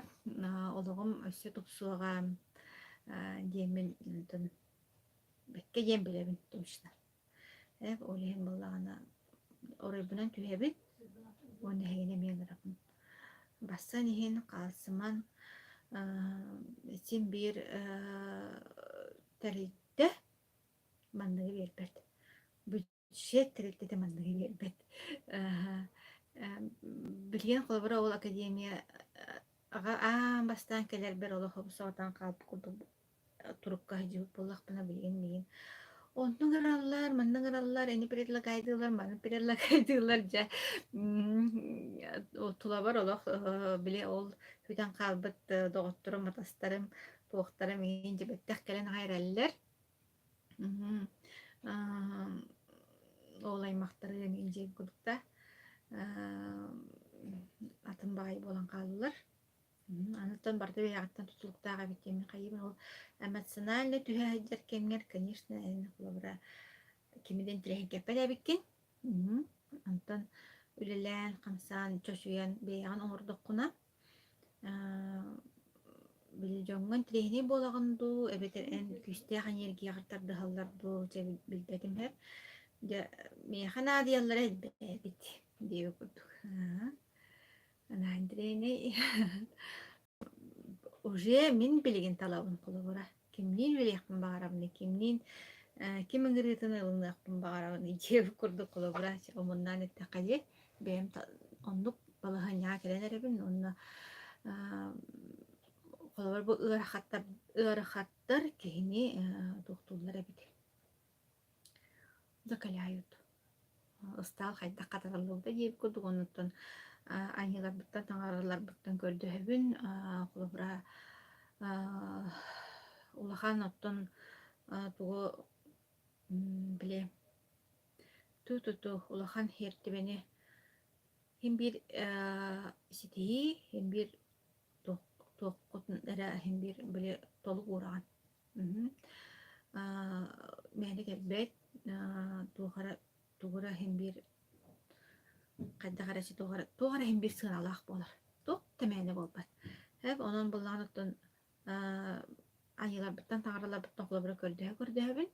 олоҕум өссө тупсуоҕа диэммин бэккэ диэн билэбин точно. Ол иһин буоллаҕына оройбунан түһэбин уонна эһигини эмиэ ыҥырабын. Бассан иһин, хаалсыман, син биир тэрилтэ манныгы биэрбэт. Бюджет тэрилтэтэ манныгы биэрбэт. Билигин холобура ол академия аҕа аан бастаан кэлэрбэр олох соҕотон хаалбыт курдук турукка сылдьыбыт буоллахпына билигин миигин онно ыҥыраллар, манна ыҥыраллар, ини предлагайдыыллар, маны предлагайдыыллар дьэ тулабар олох били ол сүтэн хаалбыт доҕотторум, атастарым, туохтарым миигин дьэ бэттэх кэлэн аҕай эрэллэр. Ол аймахтары эмиэ дьиэ курдук да атын баҕайы буолан хааллылар. Аныттан барыта бэйэҕиттэн тутулуктаах эбит диэн хайыыбын ол эмоционально түһэ сылдьар кэмҥэр, конечно, эн холобура кими да интэриэһиргэппэт эбиккин. Онтон үлэлээн, хамсаан, чочуйан бэйэҕин оҥордоххуна били дьоҥҥо интэриэһинэй буолаҕын дуу, эбэтэр эн күүстээх энергияҕар тардыһаллар дуу, дьэ билбэтим һэр. Дьэ миэхэ наадыйаллара элбээбит диэбит курдук. Андрейный уже мин билигин талабын холобура. Кимниин үлэлиэхпин баҕарабыный, кимниин ким ыҥырыытын ылыныахпын баҕарабыный диэбит курдук холобура омуннаан эттэххэ дии бэйэм оннук балаһыанньаҕа кэлэн эрэбин уонна холобура бу ыарахаттар ыарахаттар киһини туохтууллар эбит закаляют Ыстаал хайдах хатарыллыбыта диэбит курдук оннуттан аньыыларбыттан таҥараларбыттан көрдөһөбүн холобура улахан оттон тугу били ту-ту-ту улахан сиэртибэни син биир ситиһии син биир туоххутун эрэ син биир били толук уураҕын Мээнэ кэлбэт, туох эрэ тугу эрэ иһин биир хайдах эрэ туох эрэ туох эрэ иһин биир сыаналаах буолар. Туох да мээнэ буолбат. Эп онон буоллаҕына оттон айыыларбыттан таҥараларбыттан холобура көрдөһө-көрдөһөбүн.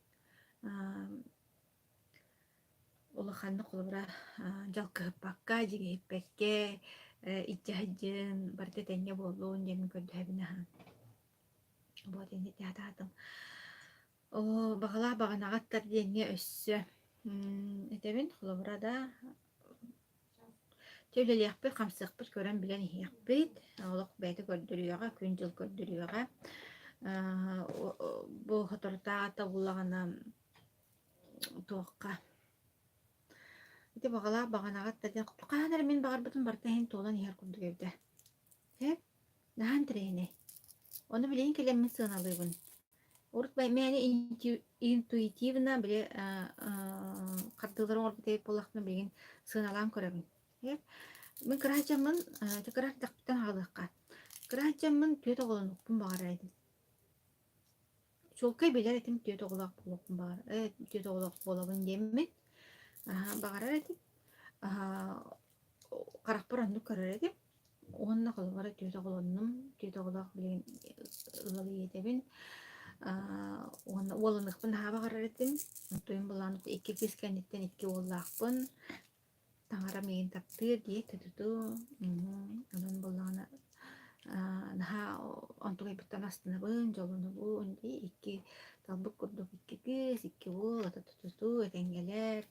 Улаханнык холобура дьалкыһыппакка, дьигиһиппэккэ, илдьэ сылдьын, барыта этэҥҥэ буоллун диэн көрдөһөбүн аһаан. Вот инники Оо, баҕалаах баҕанаҕыттар диэҥҥэ өссө этэбин, холобура да чэ үлэлиэхпит, хамсыахпыт, көрөн билэн иһиэхпит. Олох бэйэтэ көрдөрүөҕэ, күн-дьыл көрдөрүөҕэ. Бу соторутааҕыта буллаҕына туохха ити баҕалаах баҕанаҕыттар диэн хаһан эрэ мин баҕарбытым барыта иһин туолан иһэр курдук эбитэ. Сөп? Наһаа интэриэһинэй. Ону билигин кэлэммин сыаналыыбын. Урут мээнэ интуитивно били хардыылары оҥорбут эбит буоллахпына билигин сыаналаан көрөбүн. Мин кыра сылдьаммын, кыра эрдэхпиттэн аҕалыахха. Кыра сылдьаммын түөрт оҕолонуохпун баҕарар этим. Чуолкай билэр этим түөрт оҕолоох буолуохпун баҕар түөрт оҕолоох буолабын диэммин. Баҕарар этим. Харахпар оннук көрөр этим. Уонна холобура түөрт оҕолоннум, түөрт оҕолоох билигин ыал ийэтэбин. Уонна уоланыахпын наһаа баҕарар этим. Онтуйум былаан икки кыыс кэнниттэн икки уоллаахпын. Таҥара миигин таптыыр дии туту Онон буоллаҕына наһаа онтугайбыттан астынабын, дьоллонобун дии. Икки талбыт курдук икки кыыс, икки уол, туту этэҥҥэлэр.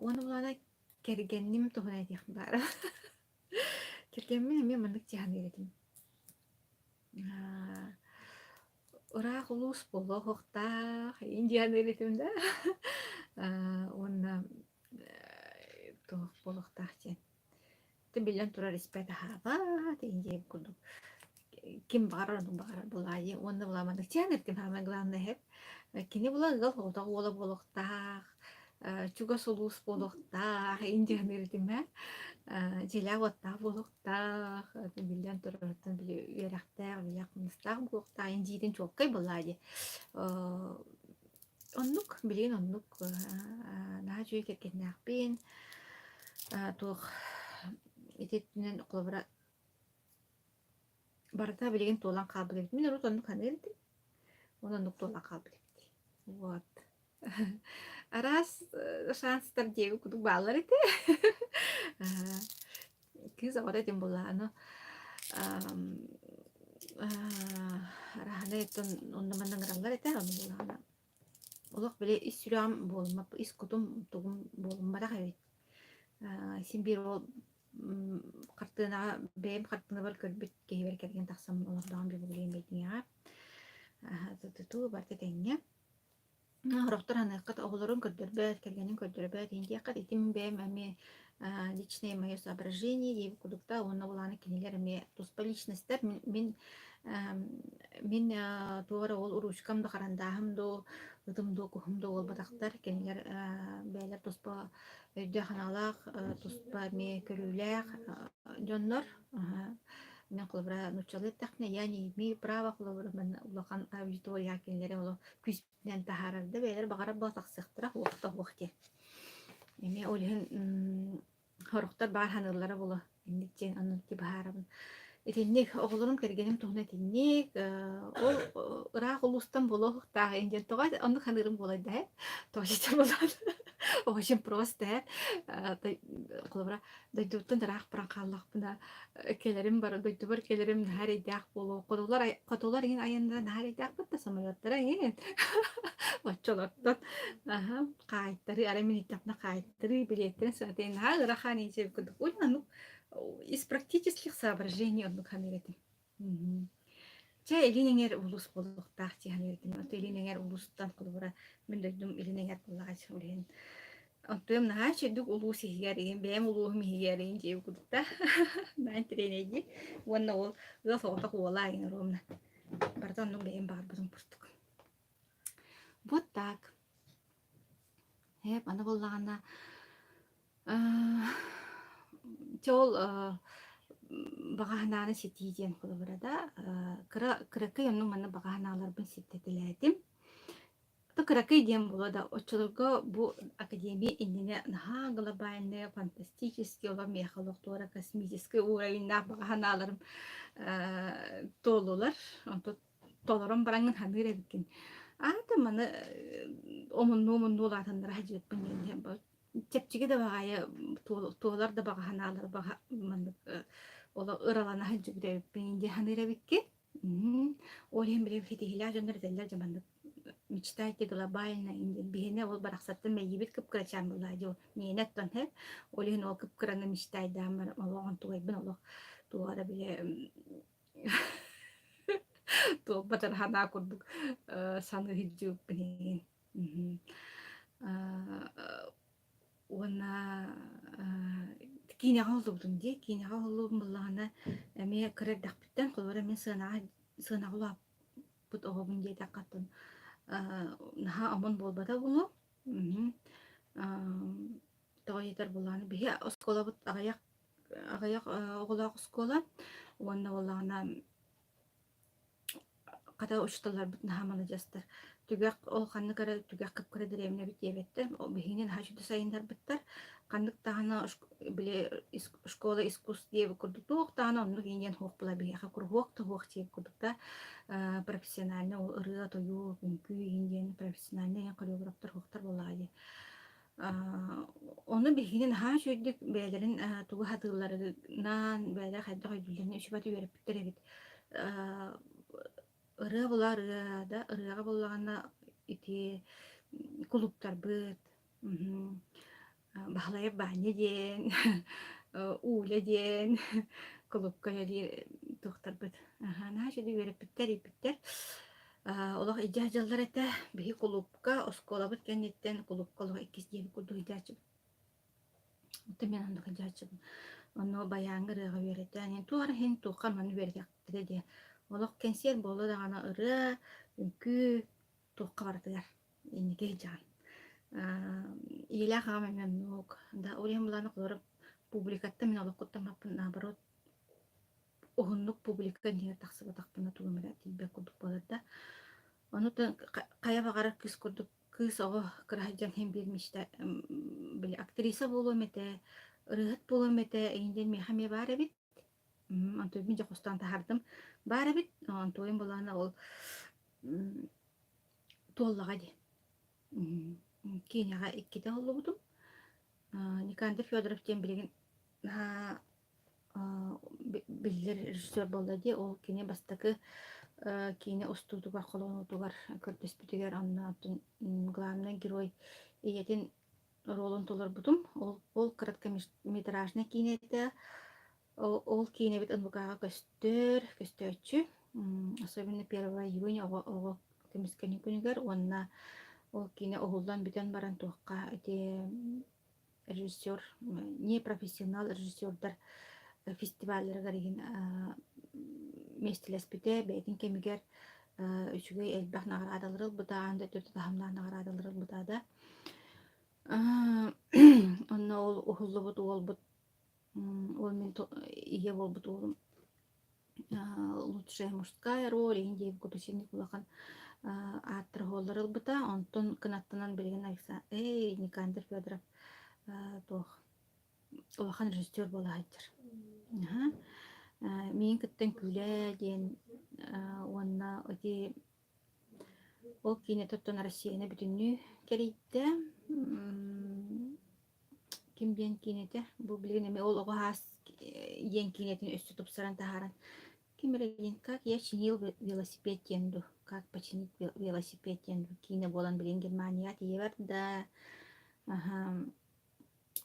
Уонна былаана Кэргэним туһунан этиэхпин баара. Кэргэммин эмиэ маннык дьаһаныыр этим. Ыраах улуус буолуохтаах индианыыр этим да. Уонна туох буолуохтаах диэн. Биллэн турар испэт аһаабат индия курдук ким баҕарар оннук баҕарар буолаайы уонна була маннык чээн эртим самое главное иһэр кини була ыал соҕотох уола буолуохтаах чугас улуус буолуохтаах индианыыр этим ээ дьиэлээх-уоттаах буолуохтаах биллэн турарыттан били үөрэхтээх билэх хамнастаах буолуохтаах индиитин чуолкай буоллаа дии оннук билигин оннук наһаа үчүгэй кэргэннээхпин туох ити өттүнэн холобура Барыта билигин туолан хаалбыт эбит. Мин урут оннук саныыр этим. Уонна оннук туолан хаалбыт эбит. Вот. Араас шанстар диэбит курдук бааллар этэ. Кыыс оҕото этим буоллаҕына араһаны оттон онно манна ыҥыраллар этэ. Ону буоллаҕына. Олох били ис сүрэҕим буолуммат, ис кутум тугум буолумматах эбит. Син биир ол хартыынаҕа бэйэм хартыынабар көрбүт киһибэр кэргэн тахсан олордоҕум билигин бэйдиҥэҕэ. Тутуу барыта тэҥҥэ. Сорохтор аныаххыт оҕолорун көрдөрбөт, кэргэнин көрдөрбөт иһин диэххит ити мин бэйэм эмиэ личное мое соображение диэбит курдук да уонна ол аана кинилэр эмиэ туспа личностар мин мин туох эрэ ол ручкам да харандааһым дуу ытым дуу куһум дуу буолбатахтар кинилэр бэйэлэр туспа өйдөөх-санаалаах туспа эмиэ көрүүлээх дьоннор мин холобура нууччалыы эттэхпинэ я не имею права холобура улахан аудитория кинилэри олох күүспүтүнэн таһаарар да бэйэлэр баҕарар буола тахсыахтара уох да уох диэн. Эмиэ ол иһин сорохтор баар саныыллара буолуо инник диэн оннук быһаарабын. Итинник оҕолорум кэргэним туһунан итинник ол ыраах улуустан буолуохтаах диэн тоҕо оннук саныырым буолай да тоҕо буолан очень просто холобура дойдубуттан ыраах баран хааллахпына кэлэрим бар дойдубар кэлэрим наһаа эрэйдээх буолуо. Хотулар хотулар иҥин айаннара наһаа эрэйдээхпит да самолеттара иҥин оччолортон аха хаайтарыы арай мин иһиттэхпинэ хаайтарыы билиэттэрин сыаната наһаа ыарахан иинсэбит курдук оннук из практических соображений оннук саныыр этим. Чэ, илин эҥэр улуус буолуохтаах дии саныыр этим. Оттон илин эҥэр улуустан холобура мин дойдум илин эҥэр буоллаҕа ол иһин Онтуйум наһаа үчүгдүк улуус иһигэр иһин, бэйэм улууһум иһигэр иһин дьиэбит курдук да наһаа интэриэһинэйдии. Уонна ол ыал соҕотох уола иһин ровно. Барыта оннук бэйэм баҕарбытым курдук. Вот так. Эп, аны буоллаҕына чэ ол баҕа санааны ситии диэн холобура да кыра кыракый оннук маннык баҕа санааларбын ситтэтэлээтим. То кыракый диэн буолуо да, оччолорго бу академия иннинэ наһаа глобальный, фантастический, олох миэхэ олох туора космический уровеннаах баҕа санааларым туоллулар. Онтон толорон бараҥҥын саныыр эбиккин. Аата маны омуннуу-омуннуу улаатыннара сылдьыбыппын диэн чэпчэки да баҕайы туолар да баҕа санаалар баҕа маннык олох ыралана сылдьыбыт эбиппин дии саныыр эбиккин. Ол иһин били ситиһиилээх дьоннор этэллэр дьэ маннык мечтайте глобально биһиэнэ ол барахсаттан мэйиибит кып-кырачаан буоллаа дии ол миэнэ оттон һэ ол иһин ол кып-кыраны мечтайдаан баран олох онтугайбын олох туох эрэ били туолбатар санаа курдук саныы сылдьыбыппын иһин Уонна киинэҕэ уһуллубутум дии. Киинэҕэ уһуллубут буоллаҕына эмиэ кыра эрдэхпиттэн холобура мин сыанаҕа сыанаҕа улааппыт оҕобун диэтэххэ оттон наһаа омун буолбата буолуо. Тоҕо диэтэр буоллаҕына биһи оскуолабыт аҕыйах аҕыйах оҕолоох оскуола уонна буоллаҕына Хата учууталларбыт наһаа маладьыастар. Түгэх ол ханнык эрэ түгэх кып-кыра дэриэбинэбит диэбэттэр. Биһигини наһаа үчүгэй сайыннарбыттар. Ханнык даҕаны били школа искусств диэбит курдук туох даҕаны оннук иҥиэн суох буолар биһиэхэ куруһуок да суох диэбит курдук да профессиональнай ол ырыа-тойук, үҥкүү иһин диэн профессиональнай хореографтар суохтар буоллаҕа дии. Ону биһигини наһаа үчүгэйдик бэйэлэрин тугу сатыылларынан, бэйэлэрэ хайдах өйдүүллэринэн үчүгэй үөрэппиттэр эбит. Ырыа буолар ырыа да, ырыаҕа буоллаҕына ити кулууптарбыт, Баһылайап Баанньа диэн, Уля диэн кулуупка үлэлиир туохтарбыт. Наһаа үчүгэй үөрэппиттэр, ииппиттэр. Олох илдьэ сылдьаллар этэ. Биһи кулуупка, оскуолабыт кэнниттэн кулуупка олох иккис диэбит курдук илдьээччибит. Оттон мин оннук илдьээччибин. Онно байааҥҥа ырыаҕа үөрэтэн, туох эрэ иһин туохха манна үөрэтиэхтэрэ диye. Олох кэнсиэр буолла даҕаны ырыа, үҥкүү туохха барытыгар инники сылдьаҕын. Ийэлээх аҕам эмиэ оннук. Да, ол иһин былааны холоро публикаттан мин олох куттаммаппын, наоборот уһуннук публика иннигэр тахсыбатахпына тугум эрэ тиийбэт курдук буолар да. Ону хайа баҕарар кыыс курдук кыыс оҕо кыра сылдьан иһин биир мечта били актриса буолуом этэ, ырыаһыт буолуом этэ эҥин диэн миэхэ эмиэ баар эбит. Онтуйбун дьэ хостоон таһаардым. Баар эбит, онтуойум былаана ол туоллаҕа дии. Киинэҕэ иккитэ уһуллубутум. Никандр Федоров диэн билигин наһаа биллэр режиссер буолла дии. Ол кини бастакы киинэ устуутугар, холонуутугар көрдөспүтүгэр онно главный герой ийэтин оруолун толорбутум. Ол, ол короткометражнай киинэ этэ. Ол, ол киинэбит НВК-ҕа көстөр, көстөөччү. Особенно 1 июня оҕо, оҕо көмүскэнии күнүгэр уонна ол киинэ уһуллан бүтэн баран туохха ити режиссер, непрофессионал режиссердар фестивалларыгар иһин миэстэлэспитэ, бэйэтин кэмигэр үчүгэй элбэх наҕараадалары ылбыта, аан дойду таһымнаах наҕараадалары ылбыта да. Онно ол уһуллубут уолбут, ол мин ийэ буолбут уолум лучшая мужская роль иһин диэбит кутусинник улахан ааттар оһуоллары ылбыта. Онтон кынаттанан билигин Александр, эй, Никандр Федоров туох улахан режиссер буола сылдьар. Миигин кытта үҥкүүлээ диэн уонна ити ол киинэ оттон Россияны бүтүннүү кэрийдэ. Ким диэн киинэтэ? Бу билигин эмиэ ол оҕо саас диэн киинэтин өссө тупсаран таһааран ким эрэ диэн «Как я чинил велосипед» диэн дуу, «Как починить велосипед» диэн дуу киинэ буолан билигин Германияҕа тиийэ барда. Аһа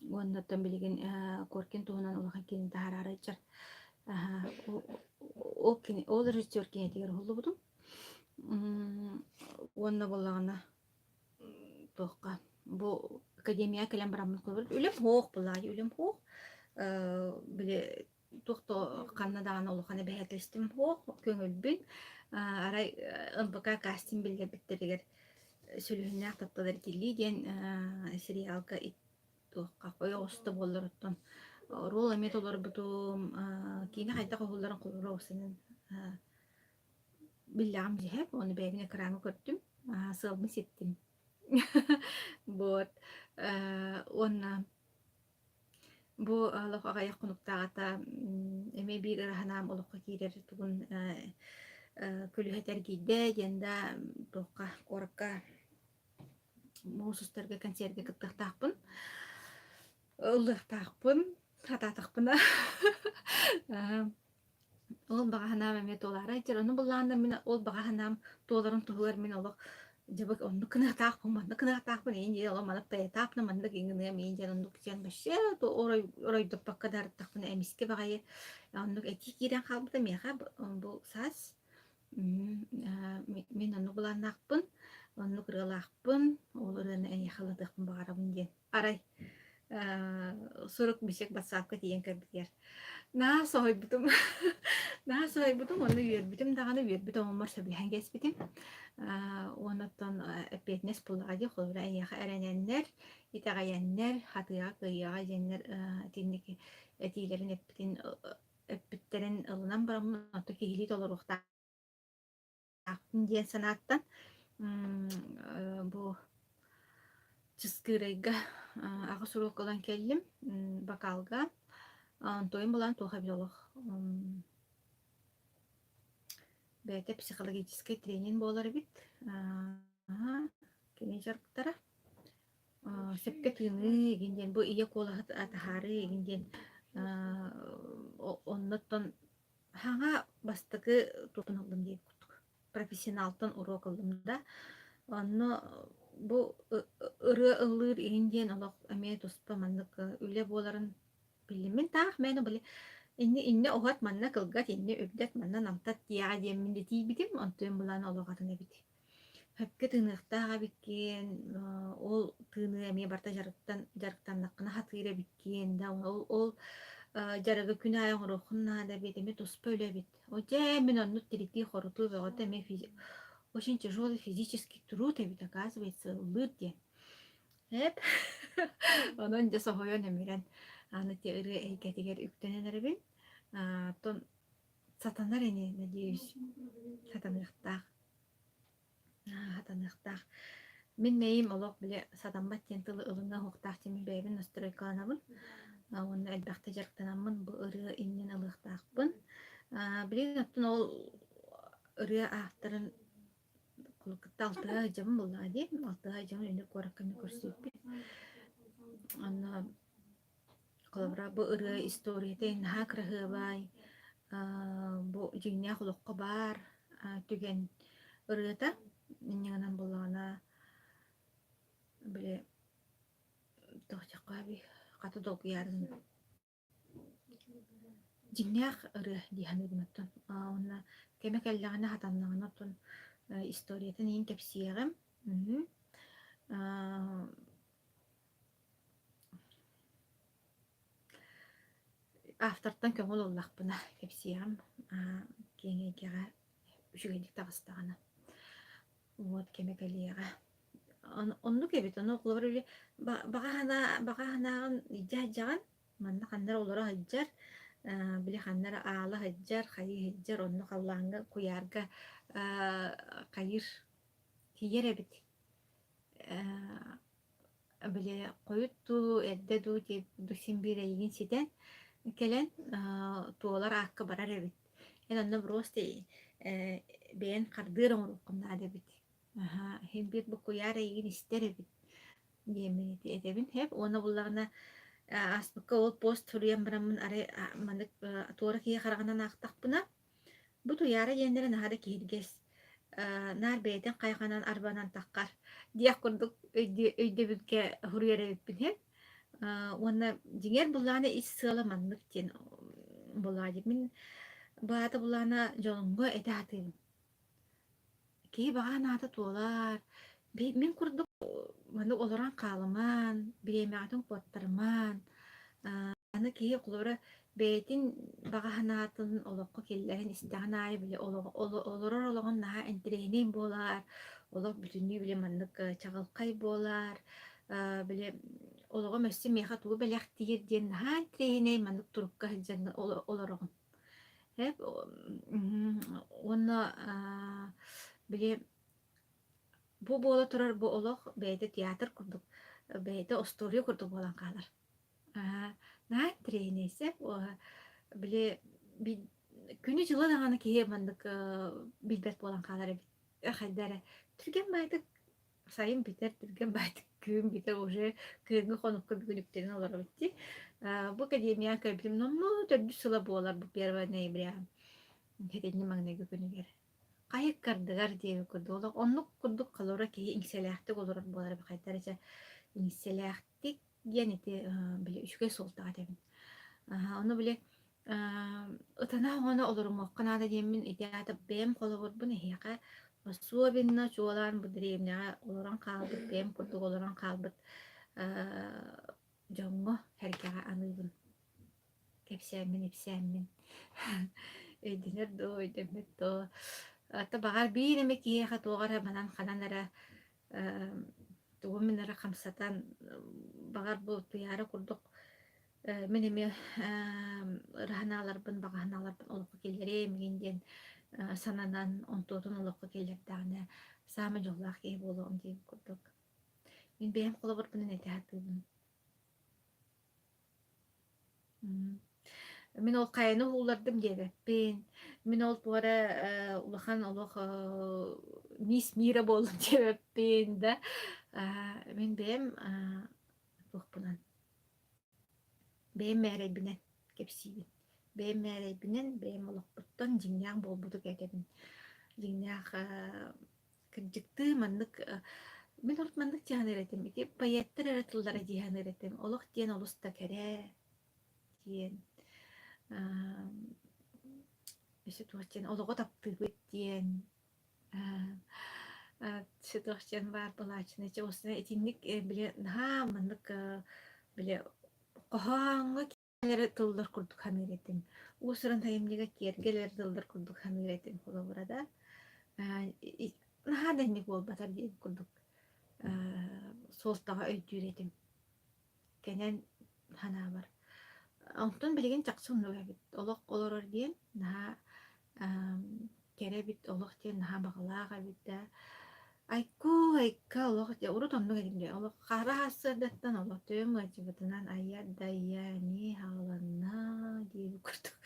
уонна оттон билигин Коркин туһунан улахан киинэ таһаараары сылдьар. Аһа ол кини ол режиссер киинэтигэр уһуллубутум. Уонна буоллаҕына туохха бу академияҕа кэлэн бараммын холобур үлэм суох былаай үлэм суох били туох да ханна даҕаны улахан эбэһээтэлистим суох көҥүлбүн арай НПК кастинг биллэрбиттэригэр сүлүһүннээх таптал эргиллии диэн сериалга туохха ойоҕосто буоллар оттон оруол эмиэ толорбутум киинэ хайдах уһулларын холобура уопсайынан Биллэҕим дьиһэ, ону бэйэбин экраҥҥа көрдүм, сыалбын ситтим. Вот уонна бу олох аҕыйах хонуктааҕыта эмиэ биир ыра санаам олоххо киирэр тугун күлүһэ эргийдэ диэн да туохха куоракка муус устарга концерга кыттыахтаахпын. Ыллыахтаахпын, хатаатахпына. Ол баҕа санаам эмиэ туолаарай дьэр. Ону былаанна мин ол баҕа санаам туоларын туһугар мин олох дьыбык оннук гыныахтаахпын, маннык гыныахтаахпын, иин диэн олох маннык поэтапно маннык иҥыныам иин диэн оннук диэн вообще оройдоппокко да арыттахпына эмискэ баҕайы оннук этии киирэн хаалбыта миэхэ бу саас мин оннук былааннаахпын, оннук ырыалаахпын, ол ырыаны эйиэхэ ыллатыахпын баҕарабын диэн Арай сурук бичик батсаапка тиийэн кэлбитигэр наһаа соһуйбутум наһаа соһуйбутум уонна үөрбүтүм даҕаны үөрбүт омуммар сөбүлэһэн кэспитим уонна оттон эппиэтинэс буллаҕа дии холобура эйиэхэ эрэнэннэр итэҕэйэннэр хатыаҕа кыайыаҕа диэннэр итинник этиилэрин эппитин эппиттэрин ылынан бараммын оттон киһилии толоруохтаах диэн санааттан бу Чыскыырайга аҕыс уруок ылан кэллим бакалга. Онтуойум булан туох эбит олох бэйэтэ психологическай тренинг буолар эбит. Кини дьарыктара. Сөпкө тыыныы игин диэн бу ийэ куолаһы таһаарыы игин диэн оннуттан Хаҥа бастакы туохпун ыллым диэбит курдук. Профессионалтан уруок ыллым да. Онно бу ырыа ыллыыр иһин диэн олох эмиэ туспа маннык үлэ буоларын биллим. Мин таах мээнэ били инни иннэ уһат, манна кылгат, иннэ үрдэт, манна намтат диэҕэ диэммин да тиийбитим. Онтуйум былаан олох атын эбит. Сөпкө тыыныахтаах эбиккин, ол тыыныы эмиэ барыта дьарыктан дьарыктаннаххына сатыыр эбиккин да ол ол дьарыгы күн аайы оҥоруоххун наада эбит, эмиэ туспа үлэ эбит. О дьэ, мин оннук тиритии-хорутуу бөҕөтө эмиэ физи очень тяжелый физический труд эбит, оказывается, ыллыыр диэн. Эп. Онон дьэ соһуйан өмүрэн аны ити ырыа эйгэтигэр үктэнэн эрэбин. Оттон сатанар ини, надеюсь, сатаныахтаах. Сатаныахтаах. Мин мэйиим олох били сатаммат диэн тылы ылыныа суохтаах диэн мин бэйэбин настройкаланабын уонна элбэхтэ дьарыктанаммын бу ырыа иннин ылыахтаахпын. Билигин оттон ол ырыа авторын кытта алтыһа сылдьабын буоллаҕа дии. Алтыһа сылдьабын иннэ куоракка эмиэ көрсүбүппүт. Онно Холобура, бу ырыа историята наһаа кыраһыабай, бу дьиҥнээх олоххо баар. түгэн ырыата. Инньэ гынан буоллаҕына били туох диэххэ хата долгуйаарын Дьиҥнээх ырыа дии саныыбын оттон. Уонна кэмэ кэллэҕинэ, хатаннаҕына оттон историятын иһин кэпсиэҕим. Автортан көҥүл ыллахпына кэпсиэҕим. Киэҥ эйгэҕэ үчүгэйдик таҕыстаҕына. Уот кэмэ кэлиэҕэ. Оннук эбит. Ону холобур баҕа санаа баҕа санааҕын илдьэ сылдьаҕын. Манна ханна эрэ олоро сылдьар, били ханна эрэ аала сылдьар, хайыы сылдьар, онно халлааҥҥа куйаарга хайыыр тиийэр эбит. Били хойут дуу, эрдэ дуу диэбит син биир эйигин ситэн кэлэн туолар аакка барар эбит. Эн онно просто бэйэн хардыыр оҥоруоххун наада эбит. Аһаа, иһин биир бу куйаар эйигин истэр эбит диэммин ити этэбин һэп уонна буллаҕына ааспыкка ол пост суруйан бараммын арай маннык туора киһи хараҕынан аахтахпына бу Туйаара диэннэрэ наһаа да киһиргэс наар бэйэтин хайҕанан арбанан таххар диэх курдук өйдөбүлгэ суруйар эбиппин һэп уонна дьиҥэр буллаҕына ис сыала маннык диэн буоллаҕа дии мин баата буллаҕына дьоҥҥо этэ сатыыбын Киһи баҕа санаата туолар. Мин курдук маннык олорон хаалымаан, бириэмэҕитин куоттарымаан, аны киһи холобура бэйэтин баҕа санаатын олоххо киллэрэн истэҕин аайы били олорор олоҕун наһаа интэриэһинэй буолар, олох бүтүннүү били маннык чаҕылхай буолар, били олоҕум өссө миэхэ тугу бэлэхтиир диэн наһаа интэриэһинэй маннык турукка сылдьан олороҕун. Эп уонна били бу буола турар бу олох бэйэтэ театр курдук, бэйэтэ остуоруйа курдук буолан хаалар. Наһаа интэриэһинэй сөп. Били күнү-дьылы даҕаны киһи маннык билбэт буолан хаалар эбит. Хайда эрэ түргэн баайдык сайын бүтэр, түргэн баайдык күн бүтэр, уже кыһыҥҥы хонукка бүгүн үктэнэн олоробут дии. Бу академияҕа кэлбитим номнуо төрдүс сыла буолар бу 1 ноября сэтинньи маҥнайгы күнүгэр. Хайыккардыгар диэбит курдук олох оннук курдук холобура киһи иҥсэлээхтик олорор буолар эбит хайдах эрэ чэ иҥсэлээхтик диэн ити били үчүгэй суолтаҕа этэбин. Ону били ытана-оҥоно олорумуохха наада диэммин ити аата бэйэм холобурбун эһиэхэ особенно чуолаан бу дэриэбинэҕэ олорон хаалбыт бэйэм курдук олорон хаалбыт дьоҥҥо сэргэҕэ аныыбын. Кэпсээммин-ипсээммин өйдөнөр дуо, өйдөммөт дуо? Ата баҕар биир эмэ киһиэхэ туох эрэ манан ханан эрэ тугу мин эрэ хамсатан баҕар бу Туйаара курдук мин эмиэ ыра санааларбын, баҕа санааларбын олоххо киллэриэм игин диэн сананан онтуотун олоххо киллэрдэҕинэ саамай дьоллоох киһи буолуоҕум диэн курдук. Мин бэйэм холобурбунан этэ сатыыбын. Мин ол хайаны уһууллардым диэбэппин. Мин ол туора улахан олох мисс мира буоллум диэбэппин да. Мин бэйэм туохпунан бэйэм мээрэйбинэн кэпсиибин. Бэйэм мээрэйбинэн, бэйэм олохпуттан дьиҥнээх буолбуту кэтэбин. Дьиҥнээх Кырдьыктыы маннык мин урут маннык дии саныыр этим. Ити поэттар эрэ тыллара дии саныыр этим. Олох диэн олус да кэрэ диэн өссө туох диэн олоҕу таптыыбыт диэн өссө туох диэн баар буолааччыны чэ итинник били наһаа маннык били хоһооҥҥо эрэ тыллар курдук саныыр этим. Уус-уран айымньыга киэргэл эрэ тыллар курдук саныыр этим холобура да. Наһаа да инник буолбатар диэн курдук суолтаҕа өйдүүр этим. Кэнэн санаабар. Онтон билигин чахчы оннук эбит. Олох олорор диэн наһаа Кэрэ эбит, олох диэн наһаа баҕалаах эбит да. Айкуу, айка олох дьэ урут оннук этим дии. Олох хара сарсыардаттан олох төһөм ыалдьыбытынан айар да айа эмиэ хааланна диэбит курдук.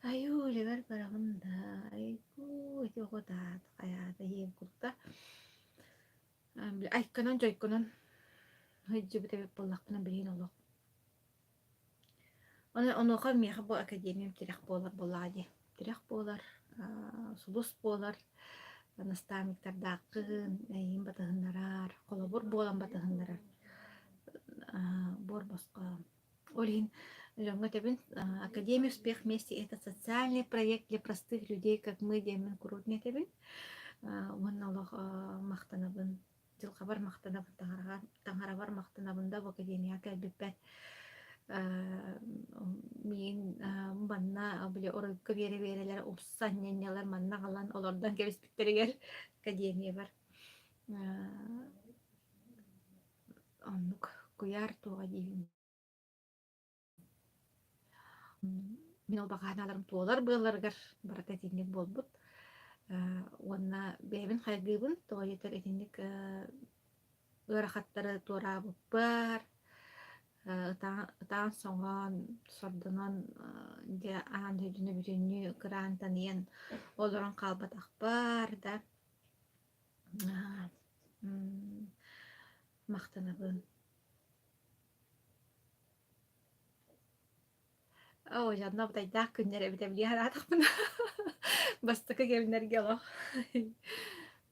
Айуу, үлэбэр бараҕын да, айкуу, ити оҕо таат хайаата диэн курдук да. Айканан дьойконон сылдьыбыт эбит буоллахпына билигин олох Онуоха миэхэ бу академиям тирэх буолар буоллаҕа дии. Тирэх буолар. сулус буолар наставниктардааххын, эйигин батыһыннарар, холобур буолан батыһыннарар буор босхо. Ол иһин дьоҥҥо этэбин, Академия успех вместе это социальный проект для простых людей, как мы диэммин куруутун этэбин. Уонна олох махтанабын дьылҕабар махтанабын, таҥараҕа таҥарабар махтанабын да бу академияҕа кэлбиппэр миигин манна били оройго биэрэ-биэрэлэр умса анньанньалар манна аҕалан олордон кэбиспиттэригэр академиябар оннук куйаар туоҕа диибин Мин ол баҕаһыналарым туолар быаларыгар барыта итинник буолбут. Уонна бэйэбин хайгыыбын, тоҕо диэтэр итинник ыарахаттары туораабыппар, ытаан-соҥоон, сордонон дьэ аан дойдуну бүтүннүү кыраан таныйан олорон хаалбатахпар да махтанабын. Оо, дьэ онно абытайдаах күннэр эбитэ билии санаатахпына бастакы кэмнэргэ олох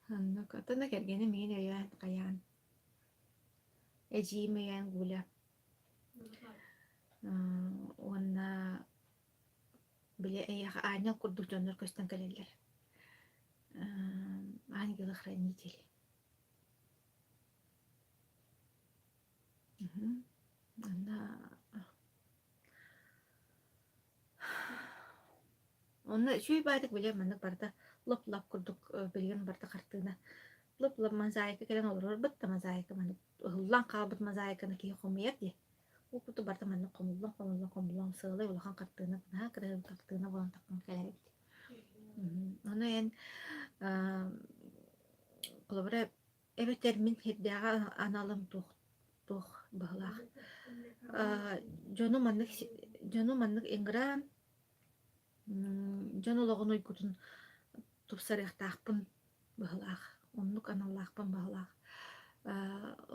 оннук оттон да кэргэним миигин өйөөн хайаан эдьиийим өйөөн Гуля уонна били эйиэхэ аанньал курдук дьоннор көстөн кэлэллэр ангелы-хранители Онно Онно үчүгэй баайдык били маннык барыта лоп-лап курдук билигин барыта хартыына лоп-лап мозаика кэлэн олорорбут да мозаика маннык ыһыллан хаалбыт мозаиканы киһи хомуйар дии. Ол курдук барыта маннык хомуллан хомуллан хомуллан сыалай улахан хартыына наһаа кыраһыабай хартыына буолан тахсан кэлэр эбит. Ону эн холобура Эбэтэр мин сирдээҕи аналым туох туох быһыылаах дьону маннык дьону маннык ыҥыраан дьон олоҕун уйгутун тупсарыахтаахпын быһыылаах оннук аналлаахпын быһыылаах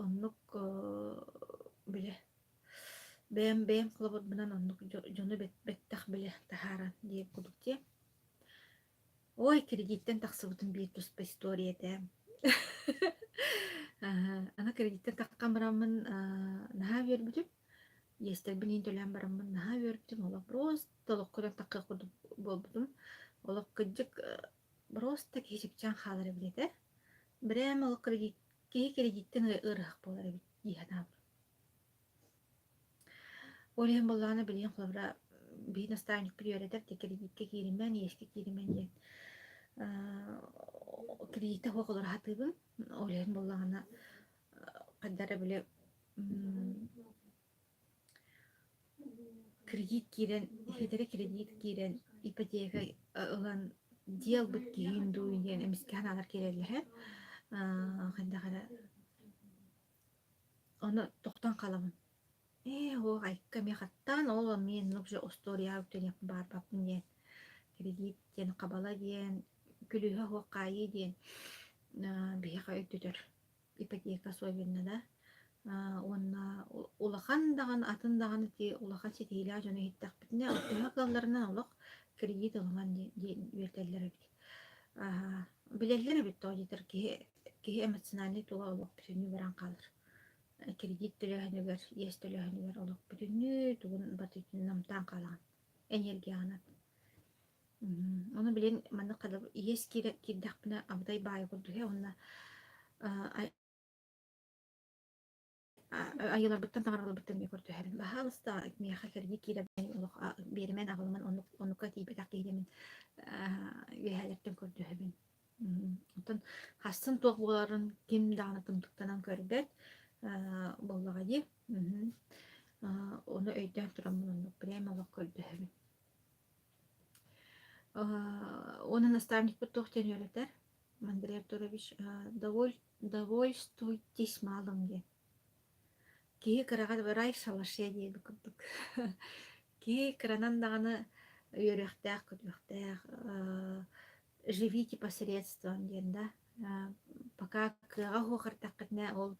оннук били бэйэм бэйэм холобурбунан оннук дьону бэттэх били таһааран диир курдук дии. Ой, кредиттэн тахсыбытым биир туспа история этэ. Аны кредиттэн таххан бараммын наһаа үөрбүтүм. Иэстэрбин иин төлөөн бараммын наһаа үөрбүтүм. Олох просто олох көрөн таххыах курдук буолбутум. Олох кырдьык просто киһи чэпчээн хаалар эбит этэ. Брэм олох кредит киһи кредиттэн ыарыһах буолар эбит дии санаабытым. Ол иһин буоллаҕына билигин холобура биһи наставникпыт үөрэтэр дии кредиккэ кииримэн, иэскэ кииримэн диэн кредиттэ суох олоро сатыыбын. Ол иһин буоллаҕына хайдах эрэ били кредит киирэн ситэри кредит киирэн ипотека ылан дьиэ ылбыт киһиҥ дуу диэн эмискэ санаалар киирэллэр хайдах эрэ Ону тохтоон хаалабын. Ээ, уох айка эмиэ хаттаан ол эмиэ оннук же остуоруйаҕа үктэниэхпин баҕарбаппын диэн, кредит диэн, хабала диэн, күлүүһэ суох хаайыы диэн биһиэхэ өйдөтөр ипотека особенно да уонна улахан даҕаны атын даҕаны ити улахан ситиһиилээх дьону иһиттэхпитинэ төһө кыалларынан олох кредит ылыман диэн үөрэтэллэр эбит. Билэллэр эбит тоҕо диэтэр киһи Киһи эмоциональнай тула олох бүтүннүү баран хаалар. Кредит төлөөһүнүгэр, иэс төлөөһүнүгэр олох бүтүннүү тугун барытын намтаан хаалаҕын энергияҕынан. Ону билин маннык иэс киирдэхпинэ абытай баайы курдук уонна Айыыларбыттан таҥараларбыттан эмиэ көрдөһөрүм. Баһаалыста миэхэ кэрии киирэрбин олох биэримэн аҕалыман оннук оннукка тиийбэтэх киһи мин үөһээлэртэн көрдөһөбүн. Оттон хассын туох буоларын ким даҕаны тымтыктанан көрбөт буоллаҕа дии. Ону өйдөөн тураммын оннук прямо олох көрдөһөбүн. Уонна наставникпыт туох диэн үөрэтэр? Андрей Артурович довольствуйтесь малым диэн. Киһи кыраҕа рай в шалаше диэбит курдук. Киһи кыранан даҕаны үөрүөхтээх, көтүөхтээх, живите посредством диэн да. Пока кыаҕа суох эрдэххитинэ ол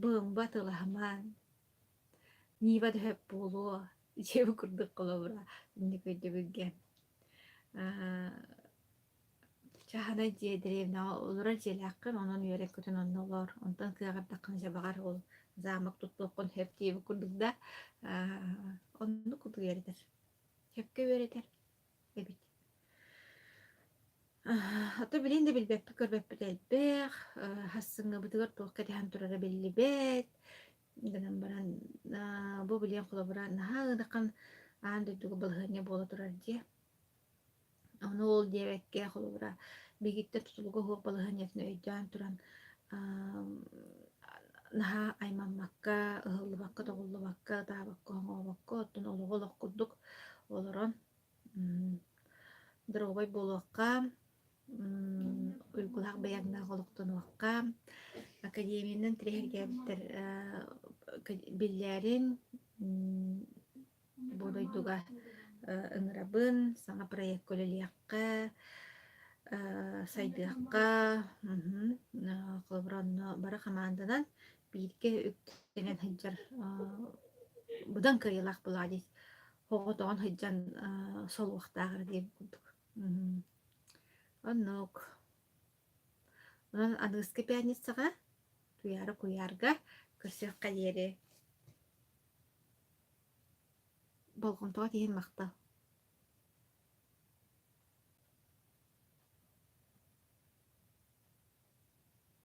быымба тылаһымаан, Нива да сөп буолуо, дьиэбит курдук холобура инник өйдөбүлгэ. Чааһынай дьиэ дэриэбинэҕэ олорор дьиэлээххин, онон үөрэн-көтөн онно олоор. Онтон кыаҕырдаххына дьэ баҕар ол замок туттуоххун сөп диэбит курдук да, оннук курдук үөрэтэр. Сөпкө үөрэтэр эбит. Ото билин да билбэппит, көрбөппүт элбэх, хассыҥҥабытыгар туох кэтэһэн турара биллибэт. Гынан баран бу билиэн холобура наһаа ыарахан аан дойдуга балаһыанньа буола турар дии. Ону ол диэбэккэ, холобура, биһигиттэн тутулуга суох балаһыанньатын өйдөөн туран наһаа аймаммакка, ыһыллыбакка-тоҕуллубакка, ытаабакка-оҥообокко, оттон олоҕу олох курдук олорон доруобай буолуохха, уйгулаах бэйэҥнээх олохтонуохха, академиянан тирэһиргээбиттэр биллээрин Бу дойдуга ыҥырабын, саҥа проекка үлэлиэххэ, сайдыахха, холобура онно бары хамаанданан бииргэ үктэнэн сылдьар быдан кыайыылаах буолаа дии оҕотоҕун сылдьан солуохтаах эрэ диэн курдук. Оннук. Онон аныгыскы пятницаҕа Туйаара куйаарга көрсүөххэ диэри. Болҕомтоҕо тиийэн махтал.